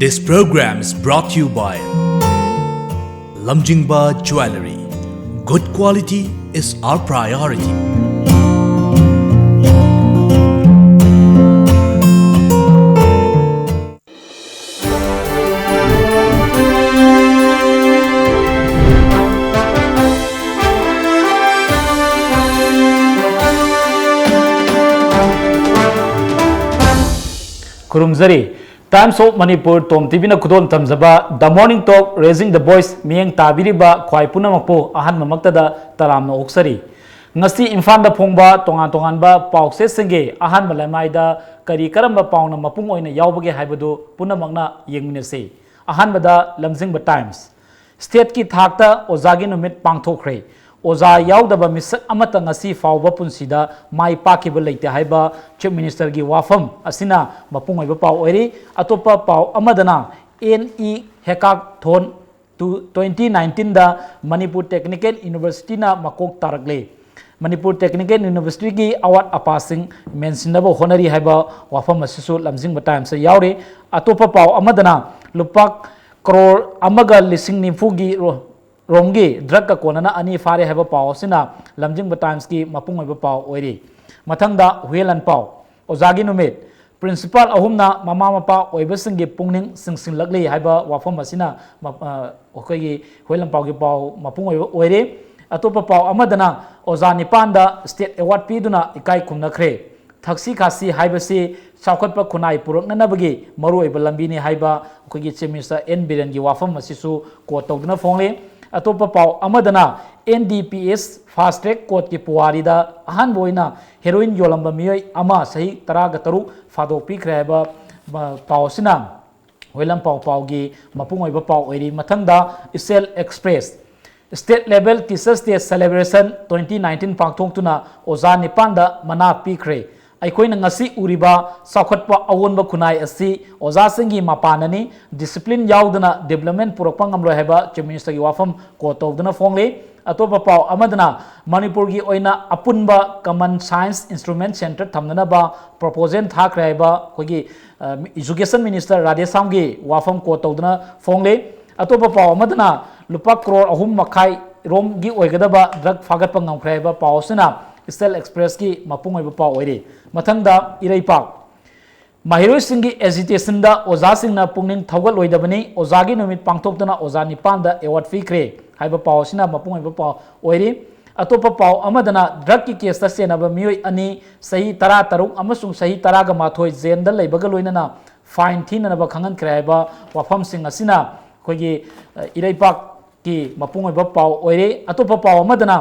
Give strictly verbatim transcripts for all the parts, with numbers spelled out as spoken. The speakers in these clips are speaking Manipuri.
This program is brought to you by Lamjingba Jewellery. Good quality is our priority. ꯈꯨꯔꯨꯝꯖꯔꯤ꯫ Times of Manipur ꯇꯣꯝ ꯇꯤꯚꯤꯅ ꯈꯨꯗꯣꯜ ꯇꯝꯖꯕ The Morning Talk, Raising the Voice ꯃꯤꯠꯌꯦꯡ ꯇꯥꯕꯤꯔꯤꯕ ꯈ꯭ꯋꯥꯏ ꯄꯨꯝꯅꯃꯛꯄꯨ ꯑꯍꯥꯟꯕꯃꯛꯇꯗ ꯇꯔꯥꯝꯅ ꯑꯣꯛꯆꯔꯤ꯫ ꯉꯁꯤ ꯏꯝꯐꯥꯜꯗ ꯐꯣꯡꯕ ꯇꯣꯉꯥꯟ ꯇꯣꯉꯥꯟꯕ ꯄꯥꯎꯆꯦꯁꯤꯡꯒꯤ ꯑꯍꯥꯟꯕ ꯂꯩꯃꯥꯏꯗ ꯀꯔꯤ ꯀꯔꯝꯕ ꯄꯥꯎꯅ ꯃꯄꯨꯡ ꯑꯣꯏꯅ ꯌꯥꯎꯕꯒꯦ ꯍꯥꯏꯕꯗꯨ ꯄꯨꯝꯅꯃꯛꯅ ꯌꯦꯡꯃꯤꯟꯅꯁꯤ꯫ ꯑꯍꯥꯟꯕꯗ ꯂꯝꯖꯤꯡꯕ Times꯫ Stateꯀꯤ ꯊꯥꯛꯇ ꯑꯣꯖꯥꯒꯤ ꯅꯨꯃꯤꯠ ꯄꯥꯡꯊꯣꯛꯈ꯭ꯔꯦ꯫ ꯑꯣꯖꯥ ꯌꯥꯎꯗꯕ ꯃꯤꯁꯛ ꯑꯃꯠꯇ ꯉꯁꯤ ꯐꯥꯎꯕ ꯄꯨꯟꯁꯤꯗ ꯃꯥꯏ ꯄꯥꯛꯈꯤꯕ ꯂꯩꯇꯦ ꯍꯥꯏꯕ Chief Ministerꯒꯤ ꯋꯥꯐꯝ ꯑꯁꯤꯅ ꯃꯄꯨꯡ ꯑꯣꯏꯕ ꯄꯥꯎ ꯑꯣꯏꯔꯤ꯫ ꯑꯇꯣꯞꯄ ꯄꯥꯎ ꯑꯃꯗꯅ N E hackathon two, twenty nineteenꯗ ꯃꯅꯤꯄꯨꯔ Technical Universityꯅ ꯃꯀꯣꯛ ꯇꯥꯔꯛꯂꯦ꯫ ꯃꯅꯤꯄꯨꯔ Technical Universityꯒꯤ ꯑꯋꯥꯠ ꯑꯄꯥꯁꯤꯡ ꯃꯦꯟꯁꯤꯟꯅꯕ ꯍꯣꯠꯅꯔꯤ ꯍꯥꯏꯕ ꯋꯥꯐꯝ ꯑꯁꯤꯁꯨ ꯂꯝꯖꯤꯡꯕ Timesꯇ ꯌꯥꯎꯔꯤ꯫ ꯑꯇꯣꯞꯄ ꯄꯥꯎ ꯑꯃꯗꯅ ꯂꯨꯄꯥ ꯀ꯭ꯔꯣꯔ ꯑꯃꯒ ꯂꯤꯁꯤꯡ ꯅꯤꯐꯨꯒꯤ ꯔꯣ-, ꯔꯣꯝꯒꯤ drugꯀ ꯀꯣꯟꯅꯅ ꯑꯅꯤ ꯐꯥꯔꯦ ꯍꯥꯏꯕ ꯄꯥꯎ ꯑꯁꯤꯅ ꯂꯝꯖꯤꯡꯕ Timesꯀꯤ ꯃꯄꯨꯡ ꯑꯣꯏꯕ ꯄꯥꯎ ꯑꯣꯏꯔꯤ꯫ ꯃꯊꯪꯗ ꯍꯨꯌꯦꯟ ꯂꯥꯟꯄꯥꯎ꯫ ꯑꯣꯖꯥꯒꯤ ꯅꯨꯃꯤꯠ꯫ Principal ꯑꯍꯨꯝꯅ ꯃꯃꯥ ꯃꯄꯥ ꯑꯣꯏꯕꯁꯤꯡꯒꯤ ꯄꯨꯛꯅꯤꯡ ꯆꯤꯡꯁꯤꯜꯂꯛꯂꯤ ꯍꯥꯏꯕ ꯋꯥꯐꯝ ꯑꯁꯤꯅ ꯃ-, ꯑ, ꯑꯩꯈꯣꯏꯒꯤ ꯍꯨꯌꯦꯟ ꯂꯥꯟꯄꯥꯎꯒꯤ ꯄꯥꯎ ꯃꯄꯨꯡ ꯑꯣꯏꯕ ꯑꯣꯏꯔꯦ꯫ ꯑꯇꯣꯞꯄ ꯄꯥꯎ ꯑꯃꯗꯅ ꯑꯣꯖꯥ ꯅꯤꯄꯥꯟꯗ State Award ꯄꯤꯗꯨꯅ ꯏꯀꯥꯏ ꯈꯨꯝꯅꯈ꯭ꯔꯦ꯫ ꯊꯛꯁꯤ ꯈꯥꯁꯤ ꯍꯥꯏꯕꯁꯤ ꯆꯥꯎꯈꯠꯄ ꯈꯨꯟꯅꯥꯏ ꯄꯨꯔꯛꯅꯅꯕꯒꯤ ꯃꯔꯨꯑꯣꯏꯕ ꯂꯝꯕꯤꯅꯤ ꯍꯥꯏꯕ ꯑꯩꯈꯣꯏꯒꯤ Chief Minister ꯑꯦꯟ ꯕꯤꯔꯦꯟꯒꯤ ꯋꯥꯐꯝ ꯑꯁꯤꯁꯨ quote ꯇꯧꯗꯨꯅ ꯐꯣꯡꯂꯤ꯫ ꯑꯇꯣꯞꯄ ꯄꯥꯎ ꯑꯃꯗꯅ N D P S Fast Track Courtꯀꯤ ꯄꯨꯋꯥꯔꯤꯗ ꯑꯍꯥꯟꯕ ꯑꯣꯏꯅ heroin ꯌꯣꯜꯂꯝꯕ ꯃꯤꯑꯣꯏ ꯑꯃ ꯆꯍꯤ ꯇꯔꯥꯒ ꯇꯔꯨꯛ ꯐꯥꯗꯣꯛꯄꯤꯈ꯭ꯔꯦ ꯍꯥꯏꯕ, ꯑ, ꯄꯥꯎ ꯑꯁꯤꯅ ꯍꯨꯌꯦꯟ ꯂꯥꯟꯄꯥꯎ ꯄꯥꯎꯒꯤ ꯃꯄꯨꯡ ꯑꯣꯏꯕ ꯄꯥꯎ ꯑꯣꯏꯔꯤ꯫ ꯃꯊꯪꯗ ꯏꯆꯦꯜ Express꯫ State Level Teachers Day Celebration twenty nineteen ꯄꯥꯡꯊꯣꯛꯇꯨꯅ ꯑꯣꯖꯥ ꯅꯤꯄꯥꯟꯗ ꯃꯅꯥ ꯄꯤꯈ꯭ꯔꯦ꯫ ꯑꯩꯈꯣꯏꯅ ꯉꯁꯤ ꯎꯔꯤꯕ ꯆꯥꯎꯈꯠꯄ ꯑꯑꯣꯟꯕ ꯈꯨꯟꯅꯥꯏ ꯑꯁꯤ ꯑꯣꯖꯥꯁꯤꯡꯒꯤ ꯃꯄꯥꯟꯅꯅꯤ꯫ Discipline ꯌꯥꯎꯗꯅ development ꯄꯨꯔꯛꯄ ꯉꯝꯂꯣꯏ ꯍꯥꯏꯕ Chief Ministerꯒꯤ ꯋꯥꯐꯝ quote ꯇꯧꯗꯨꯅ ꯐꯣꯡꯂꯤ꯫ ꯑꯇꯣꯞꯄ ꯄꯥꯎ ꯑꯃꯗꯅ ꯃꯅꯤꯄꯨꯔꯒꯤ ꯑꯣꯏꯅ ꯑꯄꯨꯟꯕ Common Science Instrument Centre ꯊꯝꯅꯅꯕ proposal ꯊꯥꯈ꯭ꯔꯦ ꯍꯥꯏꯕ ꯑꯩꯈꯣꯏꯒꯤ, ꯑ, Education Minister ꯔꯥꯙꯦꯁ꯭ꯌꯥꯝꯒꯤ ꯋꯥꯐꯝ quote ꯇꯧꯗꯨꯅ ꯐꯣꯡꯂꯤ꯫ ꯑꯇꯣꯞꯄ ꯄꯥꯎ ꯑꯃꯗꯅ ꯂꯨꯄꯥ ꯀ꯭ꯔꯣꯔ ꯑꯍꯨꯝ ꯃꯈꯥꯏ ꯔꯣꯝꯒꯤ ꯑꯣꯏꯒꯗꯕ drug ꯐꯥꯒꯠꯄ ꯉꯝꯈ꯭ꯔꯦ ꯍꯥꯏꯕ ꯄꯥꯎ ꯑꯁꯤꯅ Eastern Expressꯀꯤ ꯃꯄꯨꯡ ꯑꯣꯏꯕ ꯄꯥꯎ ꯑꯣꯏꯔꯤ꯫ ꯃꯊꯪꯗ ꯏꯔꯩꯄꯥꯛ꯫ ꯃꯍꯩꯔꯣꯏꯁꯤꯡꯒꯤ agitationꯗ ꯑꯣꯖꯥꯁꯤꯡꯅ ꯄꯨꯛꯅꯤꯡ ꯊꯧꯒꯠꯂꯣꯏꯗꯕꯅꯤ, ꯑꯣꯖꯥꯒꯤ ꯅꯨꯃꯤꯠ ꯄꯥꯡꯊꯣꯛꯇꯨꯅ ꯑꯣꯖꯥ ꯅꯤꯄꯥꯟꯗ award ꯄꯤꯈ꯭ꯔꯦ ꯍꯥꯏꯕ ꯄꯥꯎ ꯑꯁꯤꯅ ꯃꯄꯨꯡ ꯑꯣꯏꯕ ꯄꯥꯎ ꯑꯣꯏꯔꯤ꯫ ꯑꯇꯣꯞꯄ ꯄꯥꯎ ꯑꯃꯗꯅ drugꯀꯤ caseꯇ ꯆꯦꯟꯅꯕ ꯃꯤꯑꯣꯏ ꯑꯅꯤ ꯆꯍꯤ ꯇꯔꯥ ꯇꯔꯨꯛ ꯑꯃꯁꯨꯡ ꯆꯍꯤ ꯇꯔꯥꯒ ꯃꯥꯊꯣꯏ jailꯗ ꯂꯩꯕꯒ ꯂꯣꯏꯅꯅ fine ꯊꯤꯅꯅꯕ ꯈꯪꯍꯟꯈ꯭ꯔꯦ ꯍꯥꯏꯕ ꯋꯥꯐꯝꯁꯤꯡ ꯑꯁꯤꯅ ꯑꯩꯈꯣꯏꯒꯤ, ꯑ, ꯏꯔꯩꯄꯥꯛꯀꯤ ꯃꯄꯨꯡ ꯑꯣꯏꯕ ꯄꯥꯎ ꯑꯣꯏꯔꯦ꯫ ꯑꯇꯣꯞꯄ ꯄꯥꯎ ꯑꯃꯗꯅ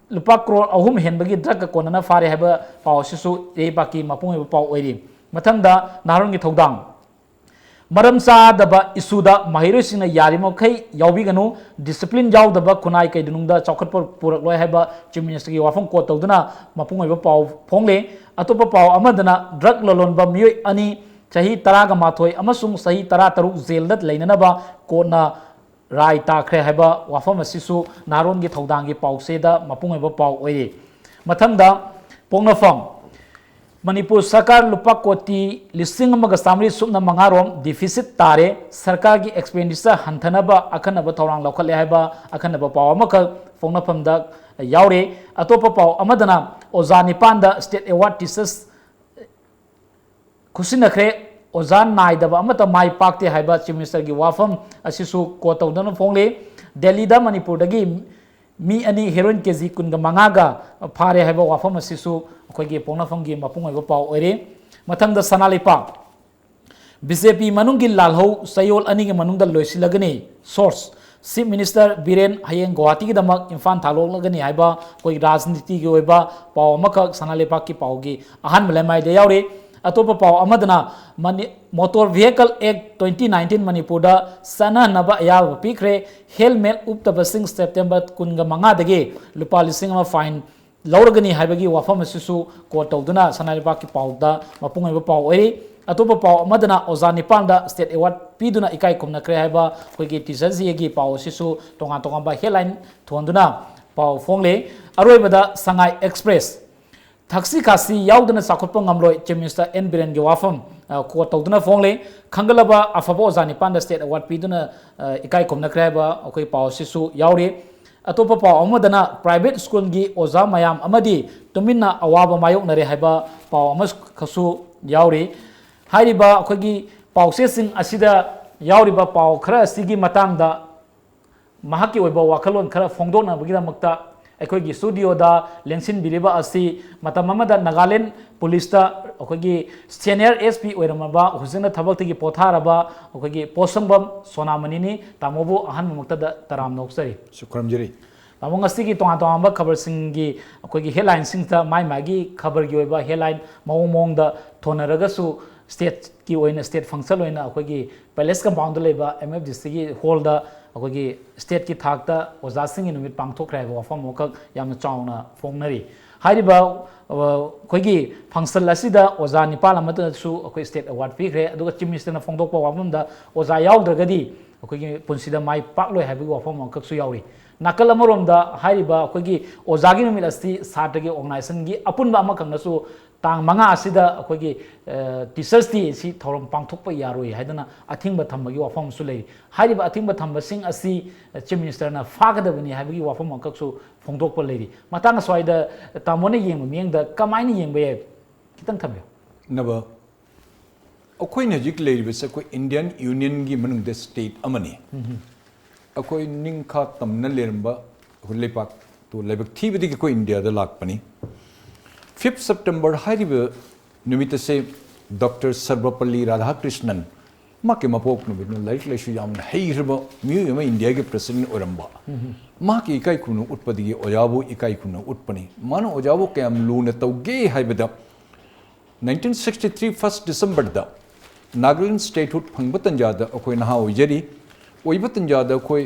ꯂꯨꯄꯥ ꯀ꯭ꯔꯣꯔ ꯑꯍꯨꯝ ꯍꯦꯟꯕꯒꯤ drugꯀ ꯀꯣꯟꯅꯅ ꯐꯥꯔꯦ ꯍꯥꯏꯕ ꯄꯥꯎ ꯑꯁꯤꯁꯨ ꯏꯔꯩꯄꯥꯛꯀꯤ ꯃꯄꯨꯡ ꯑꯣꯏꯕ ꯄꯥꯎ ꯑꯣꯏꯔꯤ꯫ ꯃꯊꯪꯗ ꯅꯍꯥꯔꯣꯜꯒꯤ ꯊꯧꯗꯥꯡ꯫ ꯃꯔꯝ ꯆꯥꯗꯕ issueꯗ ꯃꯍꯩꯔꯣꯏꯁꯤꯡꯅ ꯌꯥꯔꯤꯕꯃꯈꯩ ꯌꯥꯎꯕꯤꯒꯅꯨ, discipline ꯌꯥꯎꯗꯕ ꯈꯨꯟꯅꯥꯏ ꯀꯩꯗꯅꯨꯡꯗ ꯆꯥꯎꯈꯠꯄ ꯄꯨꯔꯛꯂꯣꯏ ꯍꯥꯏꯕ Chief Ministerꯒꯤ ꯋꯥꯐꯝ quote ꯇꯧꯗꯨꯅ ꯃꯄꯨꯡ ꯑꯣꯏꯕ ꯄꯥꯎ ꯐꯣꯡꯂꯤ꯫ ꯑꯇꯣꯞꯄ ꯄꯥꯎ ꯑꯃꯗꯅ drug ꯂꯂꯣꯟꯕ ꯃꯤꯑꯣꯏ ꯑꯅꯤ ꯆꯍꯤ ꯇꯔꯥꯒ ꯃꯥꯊꯣꯏ ꯑꯃꯁꯨꯡ ꯆꯍꯤ ꯇꯔꯥ ꯇꯔꯨꯛ jailꯗ ꯂꯩꯅꯅꯕ courtꯅ ꯔꯥꯏ ꯇꯥꯈ꯭ꯔꯦ ꯍꯥꯏꯕ ꯋꯥꯐꯝ ꯑꯁꯤꯁꯨ ꯅꯍꯥꯔꯣꯜꯒꯤ ꯊꯧꯗꯥꯡꯒꯤ ꯄꯥꯎꯆꯦꯗ ꯃꯄꯨꯡ ꯑꯣꯏꯕ ꯄꯥꯎ ꯑꯣꯏꯔꯤ꯫ ꯃꯊꯪꯗ ꯄꯣꯛꯅꯐꯝ꯫ ꯃꯅꯤꯄꯨꯔ ꯁꯔꯀꯥꯔ ꯂꯨꯄꯥ ꯀꯣꯇꯤ ꯂꯤꯁꯤꯡ ꯑꯃꯒ ꯆꯥꯃꯔꯤ ꯁꯨꯞꯅ ꯃꯉꯥ ꯔꯣꯝ deficit ꯇꯥꯔꯦ, ꯁꯔꯀꯥꯔꯒꯤ expenditure ꯍꯟꯊꯅꯕ ꯑꯈꯟꯅꯕ ꯊꯧꯔꯥꯡ ꯂꯧꯈꯠꯂꯦ ꯍꯥꯏꯕ ꯑꯈꯟꯅꯕ ꯄꯥꯎ ꯑꯃꯈꯛ ꯄꯣꯛꯅꯐꯝꯗ ꯌꯥꯎꯔꯤ꯫ ꯑꯇꯣꯞꯄ ꯄꯥꯎ ꯑꯃꯗꯅ ꯑꯣꯖꯥ ꯅꯤꯄꯥꯟꯗ state award teachers ꯈꯨꯠꯁꯤꯟꯅꯈ꯭ꯔꯦ, ꯑꯣꯖꯥ ꯅꯥꯏꯗꯕ ꯑꯃꯠꯇ ꯃꯥꯏ ꯄꯥꯛꯇꯦ ꯍꯥꯏꯕ Chief Ministerꯒꯤ ꯋꯥꯐꯝ ꯑꯁꯤꯁꯨ quote ꯇꯧꯗꯨꯅ ꯐꯣꯡꯂꯤ꯫ ꯗꯦꯜꯂꯤꯗ ꯃꯅꯤꯄꯨꯔꯗꯒꯤ ꯃꯤ ꯑꯅꯤ heroin ꯀꯦꯖꯤ ꯀꯨꯟꯒ ꯃꯉꯥꯒ ꯐꯥꯔꯦ ꯍꯥꯏꯕ ꯋꯥꯐꯝ ꯑꯁꯤꯁꯨ ꯑꯩꯈꯣꯏꯒꯤ ꯄꯣꯛꯅꯐꯝꯒꯤ ꯃꯄꯨꯡ ꯑꯣꯏꯕ ꯄꯥꯎ ꯑꯣꯏꯔꯦ꯫ ꯃꯊꯪꯗ ꯁꯅꯥ ꯂꯩꯄꯥꯛ꯫ BJP ꯃꯅꯨꯡꯒꯤ ꯂꯥꯜꯍꯧ ꯆꯌꯣꯜ ꯑꯅꯤꯒꯤ ꯃꯅꯨꯡꯗ ꯂꯣꯏꯁꯤꯜꯂꯒꯅꯤ꯫ Source, Chief Minister ꯕꯤꯔꯦꯟ ꯍꯌꯦꯡ ꯒꯨꯋꯥꯍꯥꯇꯤꯒꯤꯗꯃꯛ ꯏꯝꯐꯥꯜ ꯊꯥꯗꯣꯛꯂꯒꯅꯤ ꯍꯥꯏꯕ ꯑꯩꯈꯣꯏ ꯔꯥꯖꯅꯤꯇꯤꯒꯤ ꯑꯣꯏꯕ ꯄꯥꯎ ꯑꯃꯈꯛ ꯁꯅꯥ ꯂꯩꯄꯥꯛꯀꯤ ꯄꯥꯎꯒꯤ ꯑꯍꯥꯟꯕ ꯂꯩꯃꯥꯏꯗ ꯌꯥꯎꯔꯤ꯫ ꯑꯇꯣꯞꯄ ꯄꯥꯎ ꯑꯃꯗꯅ money-, Motor Vehicle Act twenty nineteen ꯃꯅꯤꯄꯨꯔꯗ ꯆꯠꯅꯍꯟꯅꯕ ꯑꯌꯥꯕ ꯄꯤꯈ꯭ꯔꯦ꯫ Helmet ꯎꯞꯇꯕꯁꯤꯡ September ꯀꯨꯟꯒ ꯃꯉꯥꯗꯒꯤ ꯂꯨꯄꯥ ꯂꯤꯁꯤꯡ ꯑꯃ fine ꯂꯧꯔꯒꯅꯤ ꯍꯥꯏꯕꯒꯤ ꯋꯥꯐꯝ ꯑꯁꯤꯁꯨ quote ꯇꯧꯗꯨꯅ ꯁꯅꯥ ꯂꯩꯄꯥꯛꯀꯤ ꯄꯥꯎꯗ ꯃꯄꯨꯡ ꯑꯣꯏꯕ ꯄꯥꯎ ꯑꯣꯏꯔꯤ꯫ ꯑꯇꯣꯞꯄ ꯄꯥꯎ ꯑꯃꯗꯅ ꯑꯣꯖꯥ ꯅꯤꯄꯥꯟꯗ state award ꯄꯤꯗꯨꯅ ꯏꯀꯥꯏ ꯈꯨꯝꯅꯈ꯭ꯔꯦ ꯍꯥꯏꯕ ꯑꯩꯈꯣꯏꯒꯤ teachers day ꯒꯤ ꯄꯥꯎ ꯑꯁꯤꯁꯨ ꯇꯣꯉꯥꯟ ꯇꯣꯉꯥꯟꯕ headline ꯊꯣꯟꯗꯨꯅ ꯄꯥꯎ ꯐꯣꯡꯂꯤ꯫ ꯑꯔꯣꯏꯕꯗ ꯁꯉꯥꯏ Express꯫ ꯊꯛꯁꯤ ꯈꯥꯁꯤ ꯌꯥꯎꯗꯅ ꯆꯥꯎꯈꯠꯄ ꯉꯝꯂꯣꯏ, Chief Minister ꯑꯦꯟ ꯕꯤꯔꯦꯟꯒꯤ ꯋꯥꯐꯝ, ꯑ, quote ꯇꯧꯗꯨꯅ ꯐꯣꯡꯂꯤ꯫ ꯈꯪꯒꯠꯂꯕ ꯑꯐꯕ ꯑꯣꯖꯥ ꯅꯤꯄꯥꯟꯗ state award ꯄꯤꯗꯨꯅ, ꯑ, ꯏꯀꯥꯏ ꯈꯨꯝꯅꯈ꯭ꯔꯦ ꯍꯥꯏꯕ ꯑꯩꯈꯣꯏ ꯄꯥꯎ ꯑꯁꯤꯁꯨ ꯌꯥꯎꯔꯤ꯫ ꯑꯇꯣꯞꯄ ꯄꯥꯎ ꯑꯃꯗꯅ private schoolꯒꯤ ꯑꯣꯖꯥ ꯃꯌꯥꯝ ꯑꯃꯗꯤ ꯇꯨꯃꯤꯟꯅ ꯑꯋꯥꯕ ꯃꯥꯌꯣꯛꯅꯔꯦ ꯍꯥꯏꯕ ꯄꯥꯎ ꯑꯃꯈꯛꯁꯨ ꯌꯥꯎꯔꯤ꯫ ꯍꯥꯏꯔꯤꯕ ꯑꯩꯈꯣꯏꯒꯤ ꯄꯥꯎꯆꯦꯁꯤꯡ ꯑꯁꯤꯗ ꯌꯥꯎꯔꯤꯕ ꯄꯥꯎ ꯈꯔ ꯑꯁꯤꯒꯤ ꯃꯇꯥꯡꯗ ꯃꯍꯥꯛꯀꯤ ꯑꯣꯏꯕ ꯋꯥꯈꯜꯂꯣꯟ ꯈꯔ ꯐꯣꯡꯗꯣꯛꯅꯕꯒꯤꯗꯃꯛꯇ ꯑꯩꯈꯣꯏꯒꯤ studioꯗ ꯂꯦꯡꯁꯤꯟꯕꯤꯔꯤꯕ ꯑꯁꯤ ꯃꯇꯝ ꯑꯃꯗ ꯅꯥꯒꯥꯂꯦꯟ ꯄꯨꯂꯤꯁꯇ ꯑꯩꯈꯣꯏꯒꯤ senior S P ꯑꯣꯏꯔꯝꯃꯕ, ꯍꯧꯖꯤꯛꯅ ꯊꯕꯛꯇꯒꯤ ꯄꯣꯊꯥꯔꯕ ꯑꯩꯈꯣꯏꯒꯤ ꯄꯣꯠꯁꯪꯕꯝ ꯁꯣꯅꯥꯃꯅꯤꯅꯤ꯫ ꯇꯥꯃꯣꯕꯨ ꯑꯍꯥꯟꯕꯃꯛꯇꯗ ꯇꯔꯥꯝ ꯅꯣꯛꯆꯔꯤ꯫ ꯁꯨ ꯈꯨꯔꯨꯝꯖꯔꯤ꯫ ꯇꯥꯃꯣ, ꯉꯁꯤꯒꯤ ꯇꯣꯉꯥꯟ ꯇꯣꯉꯥꯟꯕ ꯈꯕꯔꯁꯤꯡꯒꯤ ꯑꯩꯈꯣꯏꯒꯤ headlineꯁꯤꯡꯁꯤꯗ ꯃꯥꯏ ꯃꯥꯒꯤ ꯈꯕꯔꯒꯤ ꯑꯣꯏꯕ headline ꯃꯑꯣꯡ ꯃꯑꯣꯡꯗ ꯊꯣꯟꯅꯔꯒꯁꯨ, stateꯀꯤ ꯑꯣꯏꯅ state function ꯑꯣꯏꯅ ꯑꯩꯈꯣꯏꯒꯤ palace compoundꯗ ꯂꯩꯕ M F D Cꯒꯤ hallꯗ ꯑꯩꯈꯣꯏꯒꯤ stateꯀꯤ ꯊꯥꯛꯇ ꯑꯣꯖꯥꯁꯤꯡꯒꯤ ꯅꯨꯃꯤꯠ ꯄꯥꯡꯊꯣꯛꯈ꯭ꯔꯦ ꯍꯥꯏꯕ ꯋꯥꯐꯝ ꯑꯃꯈꯛ ꯌꯥꯝꯅ ꯆꯥꯎꯅ ꯐꯣꯡꯅꯔꯤ꯫ ꯍꯥꯏꯔꯤꯕ, ꯑ, ꯑꯩꯈꯣꯏꯒꯤ function ꯑꯁꯤꯗ ꯑꯣꯖꯥ ꯅꯤꯄꯥꯜ ꯑꯃꯗꯁꯨ ꯑꯩꯈꯣꯏ state award ꯄꯤꯈ꯭ꯔꯦ꯫ ꯑꯗꯨꯒ Chief Ministerꯅ ꯐꯣꯡꯗꯣꯛꯄ ꯋꯥꯐꯝꯗ, ꯑꯣꯖꯥ ꯌꯥꯎꯗ꯭ꯔꯒꯗꯤ ꯑꯩꯈꯣꯏꯒꯤ ꯄꯨꯟꯁꯤꯗ ꯃꯥꯏ ꯄꯥꯛꯂꯣꯏ ꯍꯥꯏꯕꯒꯤ ꯋꯥꯐꯝ ꯑꯃꯈꯛꯁꯨ ꯌꯥꯎꯔꯤ꯫ ꯅꯥꯀꯜ ꯑꯃꯔꯣꯝꯗ ꯍꯥꯏꯔꯤꯕ ꯑꯩꯈꯣꯏꯒꯤ ꯑꯣꯖꯥꯒꯤ ꯅꯨꯃꯤꯠ ꯑꯁꯤ ꯁꯥꯇ꯭ꯔꯒꯤ organizationꯒꯤ ꯑꯄꯨꯟꯕ ꯑꯃꯈꯛꯅꯁꯨ ꯇꯥꯡ ꯃꯉꯥ ꯑꯁꯤꯗ ꯑꯩꯈꯣꯏꯒꯤ, ꯑ, Teachers Day ꯑꯁꯤ ꯊꯧꯔꯝ ꯄꯥꯡꯊꯣꯛꯄ ꯌꯥꯔꯣꯏ ꯍꯥꯏꯗꯅ ꯑꯊꯤꯡꯕ ꯊꯝꯕꯒꯤ ꯋꯥꯐꯝ ꯑꯃꯁꯨ ꯂꯩꯔꯤ꯫ ꯍꯥꯏꯔꯤꯕ ꯑꯊꯤꯡꯕ ꯊꯝꯕꯁꯤꯡ ꯑꯁꯤ, ꯑ, Chief Ministerꯅ ꯐꯥꯒꯗꯕꯅꯤ ꯍꯥꯏꯕꯒꯤ ꯋꯥꯐꯝ ꯑꯃꯈꯛꯁꯨ ꯐꯣꯡꯗꯣꯛꯄ ꯂꯩꯔꯤ꯫ ꯃꯇꯥꯡ ꯑꯁ꯭ꯋꯥꯏꯗ ꯇꯥꯃꯣꯅ ꯌꯦꯡꯕ ꯃꯤꯠꯌꯦꯡꯗ ꯀꯃꯥꯏꯅ ꯌꯦꯡꯕ ꯌꯥꯏ? ꯈꯤꯇꯪ ꯊꯝꯕꯤꯌꯨ꯫ ꯅꯕ, ꯑꯩꯈꯣꯏꯅ ꯍꯧꯖꯤꯛ ꯂꯩꯔꯤꯕꯁꯦ ꯑꯩꯈꯣꯏ Indian Unionꯒꯤ ꯃꯅꯨꯡꯗ state ꯑꯃꯅꯤ꯫ ꯑꯩꯈꯣꯏ ꯅꯤꯡꯈꯥ ꯇꯝꯅ ꯂꯩꯔꯝꯕ ꯑꯩꯈꯣꯏ ꯂꯩꯄꯥꯛꯇꯨ ꯂꯥꯏꯕꯛ ꯊꯤꯕꯗꯒꯤ ꯑꯩꯈꯣꯏ ꯏꯟꯗꯤꯌꯥꯗ ꯂꯥꯛꯄꯅꯤ꯫ Fifth September ꯍꯥꯏꯔꯤꯕ ꯅꯨꯃꯤꯠ ꯑꯁꯦ Doctor Sarvepalli Radhakrishnan, ꯃꯍꯥꯛꯀꯤ ꯃꯄꯣꯛ ꯅꯨꯃꯤꯠꯅ, ꯂꯥꯏꯔꯤꯛ ꯂꯥꯏꯁꯨ ꯌꯥꯝꯅ ꯍꯩꯈ꯭ꯔꯕ ꯃꯤꯑꯣꯏ ꯑꯃ, ꯏꯟꯗꯤꯌꯥꯒꯤ president ꯑꯣꯏꯔꯝꯕ, ꯃꯍꯥꯛꯀꯤ ꯏꯀꯥꯏ ꯈꯨꯝꯅ ꯎꯠꯄꯗꯒꯤ ꯑꯣꯖꯥꯕꯨ ꯏꯀꯥꯏ ꯈꯨꯝꯅ ꯎꯠꯄꯅꯤ꯫ ꯃꯥꯅ ꯑꯣꯖꯥꯕꯨ ꯀꯌꯥꯝ ꯂꯨꯅ ꯇꯧꯒꯦ ꯍꯥꯏꯕꯗ, nineteen sixty three first Decemberꯗ Nagaland statehood ꯐꯪꯕ ꯇꯟꯖꯥꯗ ꯑꯩꯈꯣꯏ ꯅꯍꯥ ꯑꯣꯏꯖꯔꯤ꯫ ꯑꯣꯏꯕ ꯇꯟꯖꯥꯗ ꯑꯩꯈꯣꯏ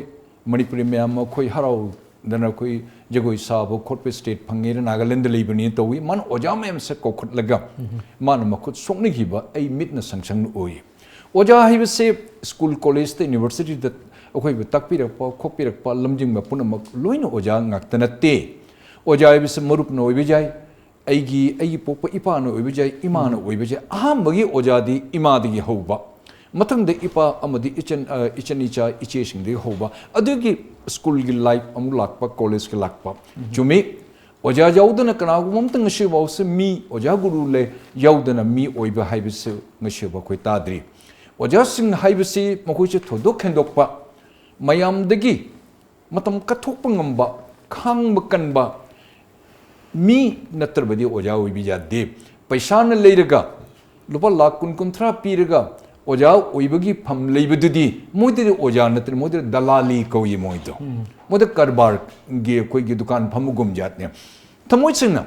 ꯃꯅꯤꯄꯨꯔꯤ ꯃꯌꯥꯝ ꯑꯩꯈꯣꯏ ꯍꯔꯥꯎꯗꯅ ꯑꯩꯈꯣꯏ ꯖꯒꯣꯏ ꯁꯥꯕ ꯈꯣꯠꯄ, state ꯐꯪꯉꯦꯅ, ꯅꯥꯒꯥꯂꯦꯟꯗ ꯂꯩꯕꯅꯤ ꯇꯧꯏ꯫ ꯃꯥꯅ ꯑꯣꯖꯥ ꯃꯌꯥꯝꯁꯦ ꯀꯧꯈꯠꯂꯒ ꯃꯥꯅ ꯃꯈꯨꯠ ꯁꯣꯛꯅꯈꯤꯕ ꯑꯩ ꯃꯤꯠꯅ ꯁꯪ ꯁꯪꯅ ꯎꯏ꯫ ꯑꯣꯖꯥ ꯍꯥꯏꯕꯁꯦ school, collegeꯇ, universityꯗ ꯑꯩꯈꯣꯏꯕꯨ ꯇꯥꯛꯄꯤꯔꯛꯄ ꯈꯣꯠꯄꯤꯔꯛꯄ ꯂꯝꯖꯤꯡꯕ ꯄꯨꯝꯅꯃꯛ ꯂꯣꯏꯅ ꯑꯣꯖꯥ ꯉꯥꯛꯇ ꯅꯠꯇꯦ꯫ ꯑꯣꯖꯥ ꯍꯥꯏꯕꯁꯤ ꯃꯔꯨꯞꯅ ꯑꯣꯏꯕ ꯌꯥꯏ, ꯑꯩꯒꯤ ꯑꯩꯒꯤ ꯄꯣꯛꯄ ꯏꯄꯥꯅ ꯑꯣꯏꯕ ꯌꯥꯏ, ꯏꯃꯥꯅ ꯑꯣꯏꯕ ꯌꯥꯏ꯫ ꯑꯍꯥꯟꯕꯒꯤ ꯑꯣꯖꯥꯗꯤ ꯏꯃꯥꯗꯒꯤ ꯍꯧꯕ, ꯃꯊꯪꯗ ꯏꯄꯥ ꯑꯃꯗꯤ ꯏꯆꯟ, ꯑ, ꯏꯆꯟ ꯏꯆꯥ ꯏꯆꯦꯁꯤꯡꯗꯒꯤ ꯍꯧꯕ꯫ ꯑꯗꯨꯒꯤ ꯁ꯭ꯀꯨꯜꯒꯤ ꯂꯥꯏꯐ ꯑꯃꯨꯛ ꯂꯥꯛꯄ, ꯀꯣꯂꯦꯖꯀꯤ ꯂꯥꯛꯄ꯫ ꯆꯨꯝꯃꯤ, ꯑꯣꯖꯥ ꯌꯥꯎꯗꯅ ꯀꯅꯥꯒꯨꯝꯕ ꯑꯝꯇ ꯉꯁꯤꯐꯥꯎꯁꯦ ꯃꯤ, ꯑꯣꯖꯥ ꯒꯨꯔꯨ ꯂꯩ ꯌꯥꯎꯗꯅ ꯃꯤ ꯑꯣꯏꯕ ꯍꯥꯏꯕꯁꯤ ꯉꯁꯤꯐꯥꯎ ꯑꯩꯈꯣꯏ ꯇꯥꯗ꯭ꯔꯤ꯫ ꯑꯣꯖꯥꯁꯤꯡ ꯍꯥꯏꯕꯁꯤ ꯃꯈꯣꯏꯁꯦ ꯊꯣꯏꯗꯣꯛ ꯍꯦꯟꯗꯣꯛꯄ, ꯃꯌꯥꯝꯗꯒꯤ ꯃꯇꯝ ꯀꯠꯊꯣꯛꯄ ꯉꯝꯕ, ꯈꯥꯡꯕ ꯀꯟꯕ ꯃꯤ ꯅꯠꯇ꯭ꯔꯕꯗꯤ ꯑꯣꯖꯥ ꯑꯣꯏꯕ ꯌꯥꯗꯦ꯫ ꯄꯩꯁꯥꯅ ꯂꯩꯔꯒ, ꯂꯨꯄꯥ ꯂꯥꯈ ꯀꯨꯟ, ꯀꯨꯟꯊ꯭ꯔꯥ ꯄꯤꯔꯒ ꯑꯣꯖꯥ ꯑꯣꯏꯕꯒꯤ ꯐꯝ ꯂꯩꯕꯗꯨꯗꯤ ꯃꯣꯏꯗꯗꯤ ꯑꯣꯖꯥ ꯅꯠꯇ꯭ꯔꯦ, ꯃꯣꯏꯗꯗꯤ ꯗꯂꯥꯂꯤ ꯀꯧꯏ ꯃꯣꯏꯗꯣ꯫ ꯃꯣꯏꯗ ꯀꯔꯕꯥꯔꯒꯤ ꯑꯩꯈꯣꯏꯒꯤ ꯗꯨꯀꯥꯟ ꯐꯝꯕꯒꯨꯝ ꯖꯥꯠꯅꯦ꯫ ꯊꯃꯣꯏ ꯁꯦꯡꯅ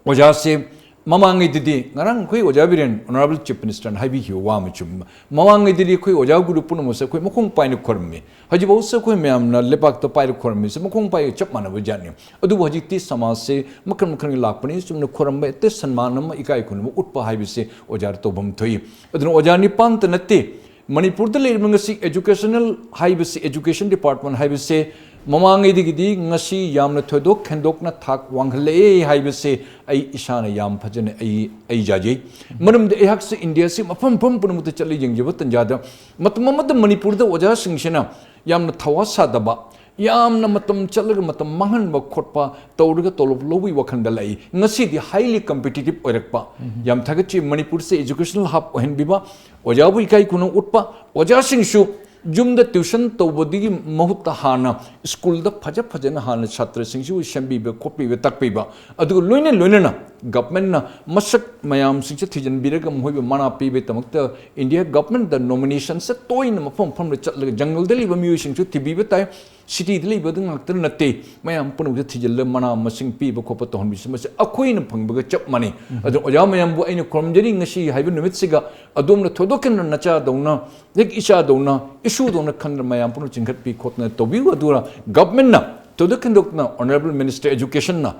ꯑꯣꯖꯥꯁꯦ ꯃꯃꯥꯡꯉꯩꯗꯗꯤ, ꯉꯔꯥꯡ ꯑꯩꯈꯣꯏ ꯑꯣꯖꯥ ꯕꯤꯔꯦꯟ, Honourable Chief Minister ꯅ ꯍꯥꯏꯕꯤꯈꯤꯕ ꯋꯥ ꯑꯃ ꯆꯨꯝꯕ꯫ ꯃꯃꯥꯡꯉꯩꯗꯗꯤ ꯑꯩꯈꯣꯏ ꯑꯣꯖꯥ ꯒꯨꯔꯨ ꯄꯨꯝꯅꯃꯛꯁꯦ ꯑꯩꯈꯣꯏ ꯃꯈꯣꯡ ꯄꯥꯏꯅ ꯈꯣꯏꯔꯝꯃꯤ꯫ ꯍꯧꯖꯤꯛꯐꯥꯎꯁꯦ ꯑꯩꯈꯣꯏ ꯃꯌꯥꯝꯅ ꯂꯩꯕꯥꯛꯇ ꯄꯥꯏꯔ ꯈꯣꯏꯔꯝꯃꯤꯁꯦ ꯃꯈꯣꯡ ꯄꯥꯏꯒ ꯆꯞ ꯃꯥꯟꯅꯕ ꯖꯥꯠꯅꯤ꯫ ꯑꯗꯨꯕꯨ ꯍꯧꯖꯤꯛꯇꯤ ꯁꯃꯥꯖꯁꯦ ꯃꯈꯜ ꯃꯈꯜꯒꯤ ꯂꯥꯛꯄꯅꯤ꯫ ꯆꯨꯝꯅ ꯈꯣꯏꯔꯝꯕ, ꯑꯇꯩ ꯁꯟꯃꯥꯟ ꯑꯃ, ꯏꯀꯥꯏ ꯈꯨꯝꯅꯕ ꯎꯠꯄ ꯍꯥꯏꯕꯁꯦ ꯑꯣꯖꯥꯗ ꯇꯧꯐꯝ ꯊꯣꯛꯏ꯫ ꯑꯗꯨꯅ ꯑꯣꯖꯥ ꯅꯤꯄꯥꯟꯇ ꯅꯠꯇꯦ, ꯃꯅꯤꯄꯨꯔꯗ ꯂꯩꯔꯤꯕ ꯉꯁꯤ educational ꯍꯥꯏꯕꯁꯤ, education department ꯍꯥꯏꯕꯁꯦ ꯃꯃꯥꯡꯉꯩꯗꯒꯤꯗꯤ ꯉꯁꯤ ꯌꯥꯝꯅ ꯊꯣꯏꯗꯣꯛ ꯍꯦꯟꯗꯣꯛꯅ ꯊꯥꯛ ꯋꯥꯡꯈꯠꯂꯛꯑꯦ ꯍꯥꯏꯕꯁꯦ ꯑꯩ ꯏꯁꯥꯅ ꯌꯥꯝ ꯐꯖꯅ ꯑꯩ, ꯑꯩ ꯌꯥꯖꯩ꯫ ꯃꯔꯝꯗꯤ ꯑꯩꯍꯥꯛꯁꯦ ꯏꯟꯗꯤꯌꯥꯁꯤ ꯃꯐꯝ, ꯃꯐꯝ ꯄꯨꯝꯅꯃꯛꯇ ꯆꯠꯂ ꯌꯦꯡꯖꯕ ꯇꯟꯖꯥꯗ, ꯃꯇꯝ ꯑꯃꯗ ꯃꯅꯤꯄꯨꯔꯗ ꯑꯣꯖꯥꯁꯤꯡꯁꯤꯅ ꯌꯥꯝꯅ ꯊꯋꯥ ꯁꯥꯗꯕ, ꯌꯥꯝꯅ ꯃꯇꯝ ꯆꯠꯂꯒ ꯃꯇꯝ ꯃꯥꯡꯍꯟꯕ ꯈꯣꯠꯄ ꯇꯧꯔꯒ ꯇꯣꯂꯣꯞ ꯂꯧꯕꯒꯤ ꯋꯥꯈꯜꯗ ꯂꯥꯛꯏ꯫ ꯉꯁꯤꯗꯤ highly competitive ꯑꯣꯏꯔꯛꯄ꯫ ꯌꯥꯝ ꯊꯥꯒꯠꯆꯩ꯫ ꯃꯅꯤꯄꯨꯔꯁꯦ educational hub ꯑꯣꯏꯍꯟꯕꯤꯕ, ꯑꯣꯖꯥꯕꯨ ꯏꯀꯥꯏ ꯈꯨꯝꯅ ꯎꯠꯄ, ꯑꯣꯖꯥꯁꯤꯡꯁꯨ ꯌꯨꯝꯗ tuition ꯇꯧꯕꯗꯒꯤ ꯃꯍꯨꯠꯇ ꯍꯥꯟꯅ ꯁ꯭ꯀꯨꯜꯗ ꯐꯖ ꯐꯖꯅ ꯍꯥꯟꯅ ꯁꯥꯇ꯭ꯔꯁꯤꯡꯁꯤꯕꯨ ꯁꯦꯝꯕꯤꯕ, ꯈꯣꯠꯄꯤꯕ, ꯇꯥꯛꯄꯤꯕ, ꯑꯗꯨꯒ ꯂꯣꯏꯅ ꯂꯣꯏꯅꯅ government ꯅ ꯃꯁꯛ ꯃꯌꯥꯝꯁꯤꯡꯁꯦ ꯊꯤꯖꯤꯟꯕꯤꯔꯒ ꯃꯈꯣꯏꯕꯨ ꯃꯅꯥ ꯄꯤꯕꯒꯤꯗꯃꯛꯇ ꯏꯟꯗꯤꯌꯥ government ꯗ nomination ꯁꯦ ꯇꯣꯏꯅ ꯃꯐꯝ ꯃꯐꯝꯗ ꯆꯠꯂꯒ jungle ꯗ ꯂꯩꯕ ꯃꯤꯑꯣꯏꯁꯤꯡꯁꯨ ꯊꯤꯕꯤꯕ ꯇꯥꯏ꯫ City ꯗ ꯂꯩꯕꯗ ꯉꯥꯛꯇ ꯅꯠꯇꯦ, ꯃꯌꯥꯝ ꯄꯨꯝꯅꯃꯛꯁꯦ ꯊꯤꯖꯤꯜꯂꯒ ꯃꯅꯥ ꯃꯁꯤꯡ ꯄꯤꯕ ꯈꯣꯠꯄ ꯇꯧꯍꯟꯕꯁꯤ, ꯃꯁꯤ ꯑꯩꯈꯣꯏꯅ ꯐꯪꯕꯒ ꯆꯞ ꯃꯥꯟꯅꯩ꯫ ꯑꯗꯨꯅ ꯑꯣꯖꯥ ꯃꯌꯥꯝꯕꯨ ꯑꯩꯅ ꯈꯨꯔꯨꯝꯖꯔꯤ, ꯉꯁꯤ ꯍꯥꯏꯕ ꯅꯨꯃꯤꯠꯁꯤꯒ ꯑꯗꯣꯝꯅ ꯊꯣꯏꯗꯣꯛ ꯍꯦꯟꯅ ꯅꯆꯥꯗꯧꯅ, ꯍꯦꯛ ꯏꯆꯥꯗꯧꯅ, ꯏꯁꯨꯗꯧꯅ ꯈꯟꯗꯅ ꯃꯌꯥꯝ ꯄꯨꯝꯅꯃꯛ ꯆꯤꯡꯈꯠꯄꯤ ꯈꯣꯠꯇꯅ ꯇꯧꯕꯤꯌꯨ꯫ ꯑꯗꯨꯒ government ꯅ ꯊꯣꯏꯗꯣꯛ ꯍꯦꯟꯗꯣꯛꯅ Honourable Minister Education ꯅ